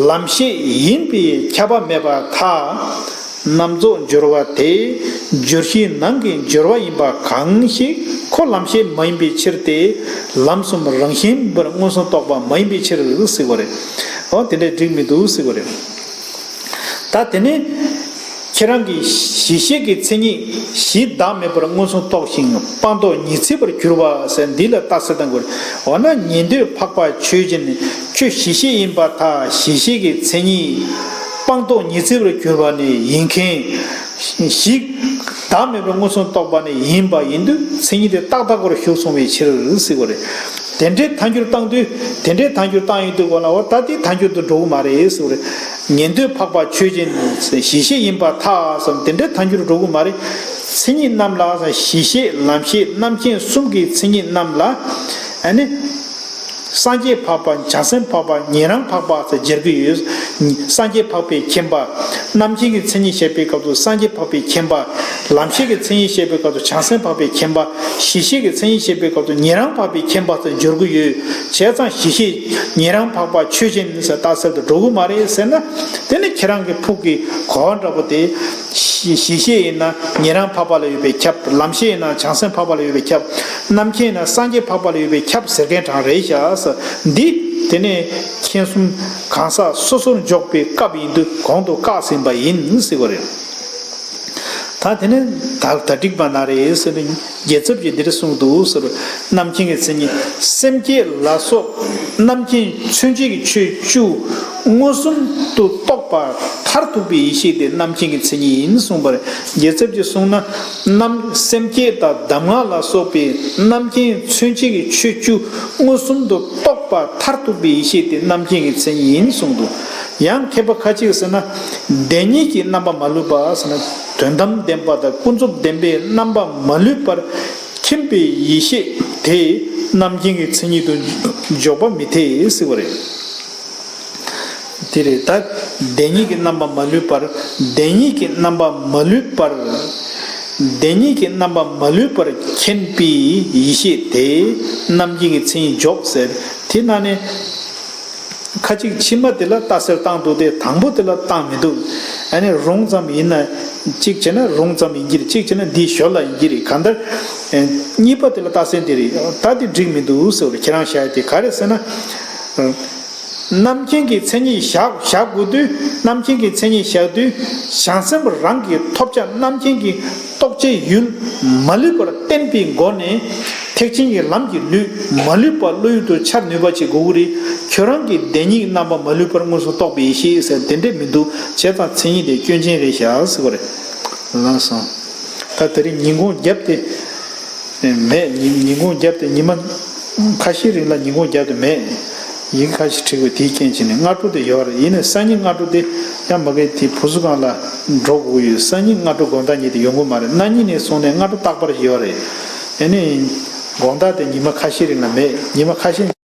ལམ་ཤེས་ཡིན་པའི་ཁྱབ་པ་མེད་པར་ཐལ། རྣམ་རྫོགས་སྦྱོར་བ་དེ། སྦྱོར་ཤེས་ནང་གི་སྦྱོར་བ་ཡིན་པ་གང་ཞིག་ཁོ་ལམ་ཤེས་མ་ཡིན་པའི་ཕྱིར་ཏེ། ལམ་གསུམ་རང་བཞིན་པར་མངོན་སུམ་རྟོགས་པ་མ་ཡིན་པའི་ཕྱིར་ཟེར་བ་རེད། འོ་དེ་འདྲའི་འགྲིག་མི་འདུག་ཟེར་བ་རེད། ད་དེ་ནས་ཁྱེད་རང་གིས་གཞི་ཤེས་ཀྱི་མཚན་ཉིད་གཞི་བདག་མེད་པར་མངོན་སུམ་རྟོགས་ཤིང་སྤངས་རྟོགས་ཉི་ཚེ་བར་གྱུར་པ་ཟེར་འདི་ལ་རྟགས་གསལ་བཏང་དགོས། འོ་ན་ཉན་ཐོས་འཕགས་པ་ཆོས་ཅན། ཁྱོད་གཞི་ཤེས་ཡིན་པར་ཐལ། གཞི་ཤེས་ཀྱི་མཚན་ཉིད་སྤངས་རྟོགས་ཉི་ཚེ་བར་གྱུར་པ་ནི་ཡིན་མཁན། གཞི་བདག་མེད་པར་མངོན་སུམ་རྟོགས་པ་ནི་ཡིན་པ་ཡིན་དུས་མཚན་ཉིད་དེ་ཏག་ཏག་པར་ཞུགས་སོང་བའི་ཕྱིར་ཟེར་བ་རེད། དེ་འདྲའི་ཐལ་འགྱུར་བཏང་དུས། དེ་འདྲའི་ཐལ་འགྱུར་བཏང་ཡོང་དུས་གོ་ལ་འོ་ད་དེ་ཐལ་འགྱུར་དུ་འགྲོ་གི་མ་རེད་ཟེར་བ་རེད། ཉན་ཐོས་འཕགས་པ་ཆོས་ཅན། གཞི་ཤེས་ཡིན་པར་ཐལ་བསམ་དེ་འདྲའི་ཐལ་འགྱུར་འགྲོ་གི་མ་རེད། མཚན་ཉིད་རྣམས་ལ་གཞི་ཤེས་ལམ་ཤེས་རྣམ་མཁྱེན་གསུམ་གྱི་མཚན་ཉིད་རྣམས་ལ། ཨ་ནི། སངས་རྒྱས་འཕགས་པ། བྱང་སེམས་འཕགས་པ། ཉན་རང་འཕགས་པ་ཟེར་སྦྱར་གྱི་ཡོད། སངས་རྒྱས་འཕགས་པའི་མཁྱེན་པ། རྣམ་མཁྱེན་གྱི་མཚན་ཉིད་བཤད་པའི་སྐབས་སུ་སངས་རྒྱས་འཕགས་པའི་མཁྱེན་པ། ལམ་ཤེས་ཀྱི་མཚན་ཉིད་བཤད་པའི་སྐབས་སུ་བྱང་སེམས་འཕགས་པའི་མཁྱེན་པ། གཞི་ཤེས་ཀྱི་མཚན་ཉིད་བཤད་པའི་སྐབས་སུ་ཉན་རང་འཕགས་པའི་མཁྱེན་པ་ཟེར་སྦྱར་གྱི་ཡོད། བྱས་ཙང་གཞི་ཤེས་ཉན་རང་འཕགས་པ་ཆོས་ཅན་ཟེར་རྟགས་གསལ་དུ་འགྲོ་གི་མ་རེད་ཟེར་ན། དེ་ནི་ཁྱེད་རང་གི་ཕུགས་ཀྱི་གོ་བ་འདྲ་པོ་དེ། གཞི་གཞི་ཤེས་ཡིན་ན་ཉན་རང་འཕགས་པ་ལ་ཡོད་པའི་ཁྱབ། ལམ་ཤེས་ཡིན་ན་བྱང་སེམས་འཕགས་པ་ལ་ཡོད་པའི་ཁྱབ། རྣམ་མཁྱེན་ཡིན་ན་སངས་རྒྱས་འཕགས་པ་ལ་ཡོད་པའི་ཁྱབ་ཟེར་མཁན་གྲངས་རེད་ཤག་འདི་དེ་ནས་མཁྱེན་གསུམ་གང་ཟག་སོ་སོར་འཇོག་པའི་སྐབས་ཡིན་དུས་གོང་དུ་བཀག་ཟིན་པ་ཡིན་ཟེར་བ་རེད། ད་དེ་ནས་ད་ད་འགྲིག་པ་ན་རེད་ཟེར་ནས་རྒྱལ་ཚབ་ཀྱིས་འདིར་གསུངས་འདུག་ཟེར། རྣམ་མཁྱེན་གྱི་མཚན་ཉིད་སེམས་བསྐྱེད་ལ་སོགས་རྣམ་མཁྱེན་མཚོན་བྱེད་ཀྱི་ཆོས་བཅུ་མངོན་སུམ་དུ་རྟོགས་པ་མཐར་ཐུག་པའི་ཡེ་ཤེས་དེ་རྣམ་མཁྱེན་གྱི་མཚན་ཉིད་ཡིན་གསུངས་པ་རེད། རྒྱལ་ཚབ་ཀྱིས་གསུངས་ན། རྣམ་སེམས་བསྐྱེད་དང་གདམས་ངག་ལ་སོགས་པའི་རྣམ་མཁྱེན་མཚོན་བྱེད་ཀྱི་ཆོས་བཅུ་མངོན་སུམ་དུ་རྟོགས་པ་མཐར་ཐུག་པའི་ཡེ་ཤེས་དེ་རྣམ་མཁྱེན་གྱི་མཚན་ཉིད་ཡིན་གསུངས་འདུག་ཡང་མཁས་པ་ཁ་ཅིག་ཟེར་ན། བདེན་གཉིས་ཀྱི་རྣམ་པ་མ་ལུས་པ་ཟེར་ན། དོན་དམ་བདེན་པ་དང་ཀུན་རྫོབ་བདེན་པའི་རྣམ་པ་མ་ལུས་པར་མཁྱེན་པའི་ཡེ་ཤེས་དེ་རྣམ་མཁྱེན་གྱི་མཚན་ཉིད་དུ་འཇོག་པ་མི་འཐད་ཟེར་བ་རེད། དེ་རེད། ད་བདེན་གཉིས་ཀྱི་རྣམ་པ་མ་ལུས་པར། བདེན་གཉིས་ཀྱི་རྣམ་པ་མ་ལུས་པར། བདེན་གཉིས་ཀྱི་རྣམ་པ་མ་ལུས་པར་མཁྱེན་པའི་ཡེ་ཤེས་དེ་རྣམ་མཁྱེན་གྱི་མཚན་ཉིད་འཇོག་ཟེར། དེ་ན་ནི། ཁ་ཅིག་ཕྱི་མ་དེ་ལ་རྟགས་གསལ་བཏང་འདུག་སྟེ་དང་པོ་དེ་ལ་བཏང་མི་འདུག་ཨ་ནི་རུང་ཙམ་ཡིན་ན། གཅིག་བྱས་ན་རུང་ཙམ་ཡིན་གྱི་རེད། གཅིག་བྱས་ན་འདིའི་ཞོར་ལ་ཡིན་གྱི་རེད། གང་ལྟར། ཨེ། གཉིས་པ་དེ་ལ་རྟགས་གསལ་འདི་རེད། ད་དེ་འགྲིག་མི་འདུག་ཟེར་བ་རེད། ཁྱེད་རང་བཞག་དེ་ག་རེད་ཟེར་ན། རྣམ་མཁྱེན་གྱི་མཚན་ཉིད་བཞག་བཞག་དགོས་དུས། རྣམ་མཁྱེན་གྱི་མཚན་ཉིད་བཞག་དུས། བྱང་སེམས་རང་གི་ཐོབ་བྱ་རྣམ་མཁྱེན་གྱི་རྟོགས་བྱའི་ཡུལ་མ་ལུས་པར་བསྟན་པའི་སྒོ་ནས། ཐེག་ཆེན་གྱི་ལམ་གྱི་ལུས་མ་ལུས་པ་བློ་ཡུལ་དུ་འཆར་ནུས་པ་ཅིག་དགོས་ཀྱི་རེད། ཁྱོད་རང་གི་བདེན་གཉིས་རྣམ་པ་མ་ལུས་པར་མངོན་སུམ་རྟོགས་པའི་ཡེ་ཤེས་ཟེར་དེ་འདྲས་མི་འདུག་བྱས་ཙང་མཚན་ཉིད་དེ་སྐྱོན་ཅན་རེད་ཤག་ཟེར་བ་རེད། ལགས་སོ། ད་དེ་རིང་ཉིན་གུང་བརྒྱབ་སྟེ་མེད། ཉིན་ཉིན་གུང་བརྒྱབ་སྟེ་ཉི་མ་ཁ་ཤས་རིང་ལ་ཉིན་གུང་བརྒྱབ་སྟེ་མེད། ཡི་གེ་ཁ་ཤས་བྲིས་པའི་དེའི་རྐྱེན་བྱས་ནས་སྔ་དྲོ་དེ་ཡོད་རེད། ཡིན་ནའི་སང་ཉིན་སྔ་དྲོ་དེ་ཡང་མ་གི་དེ་བུ་གཟུགས་སྒང་ལ་འགྲོ་དགོས་ཡོད། སང་ཉིན་སྔ་དྲོ་དགོང་དག་ཉིད་དུ་ཡོང་གི་མ་རེད། གནངས་ཉིན་ནས་བཟུང་ནས་སྔ་དྲོ་རྟག་པར་ཡོད་རེད། ཨ་ནི་དགོང་དག་དེ་ཉི་མ་ཁ་ཤས་རིང་ལ་མེད། ཉི་མ་ཁ་ཤས།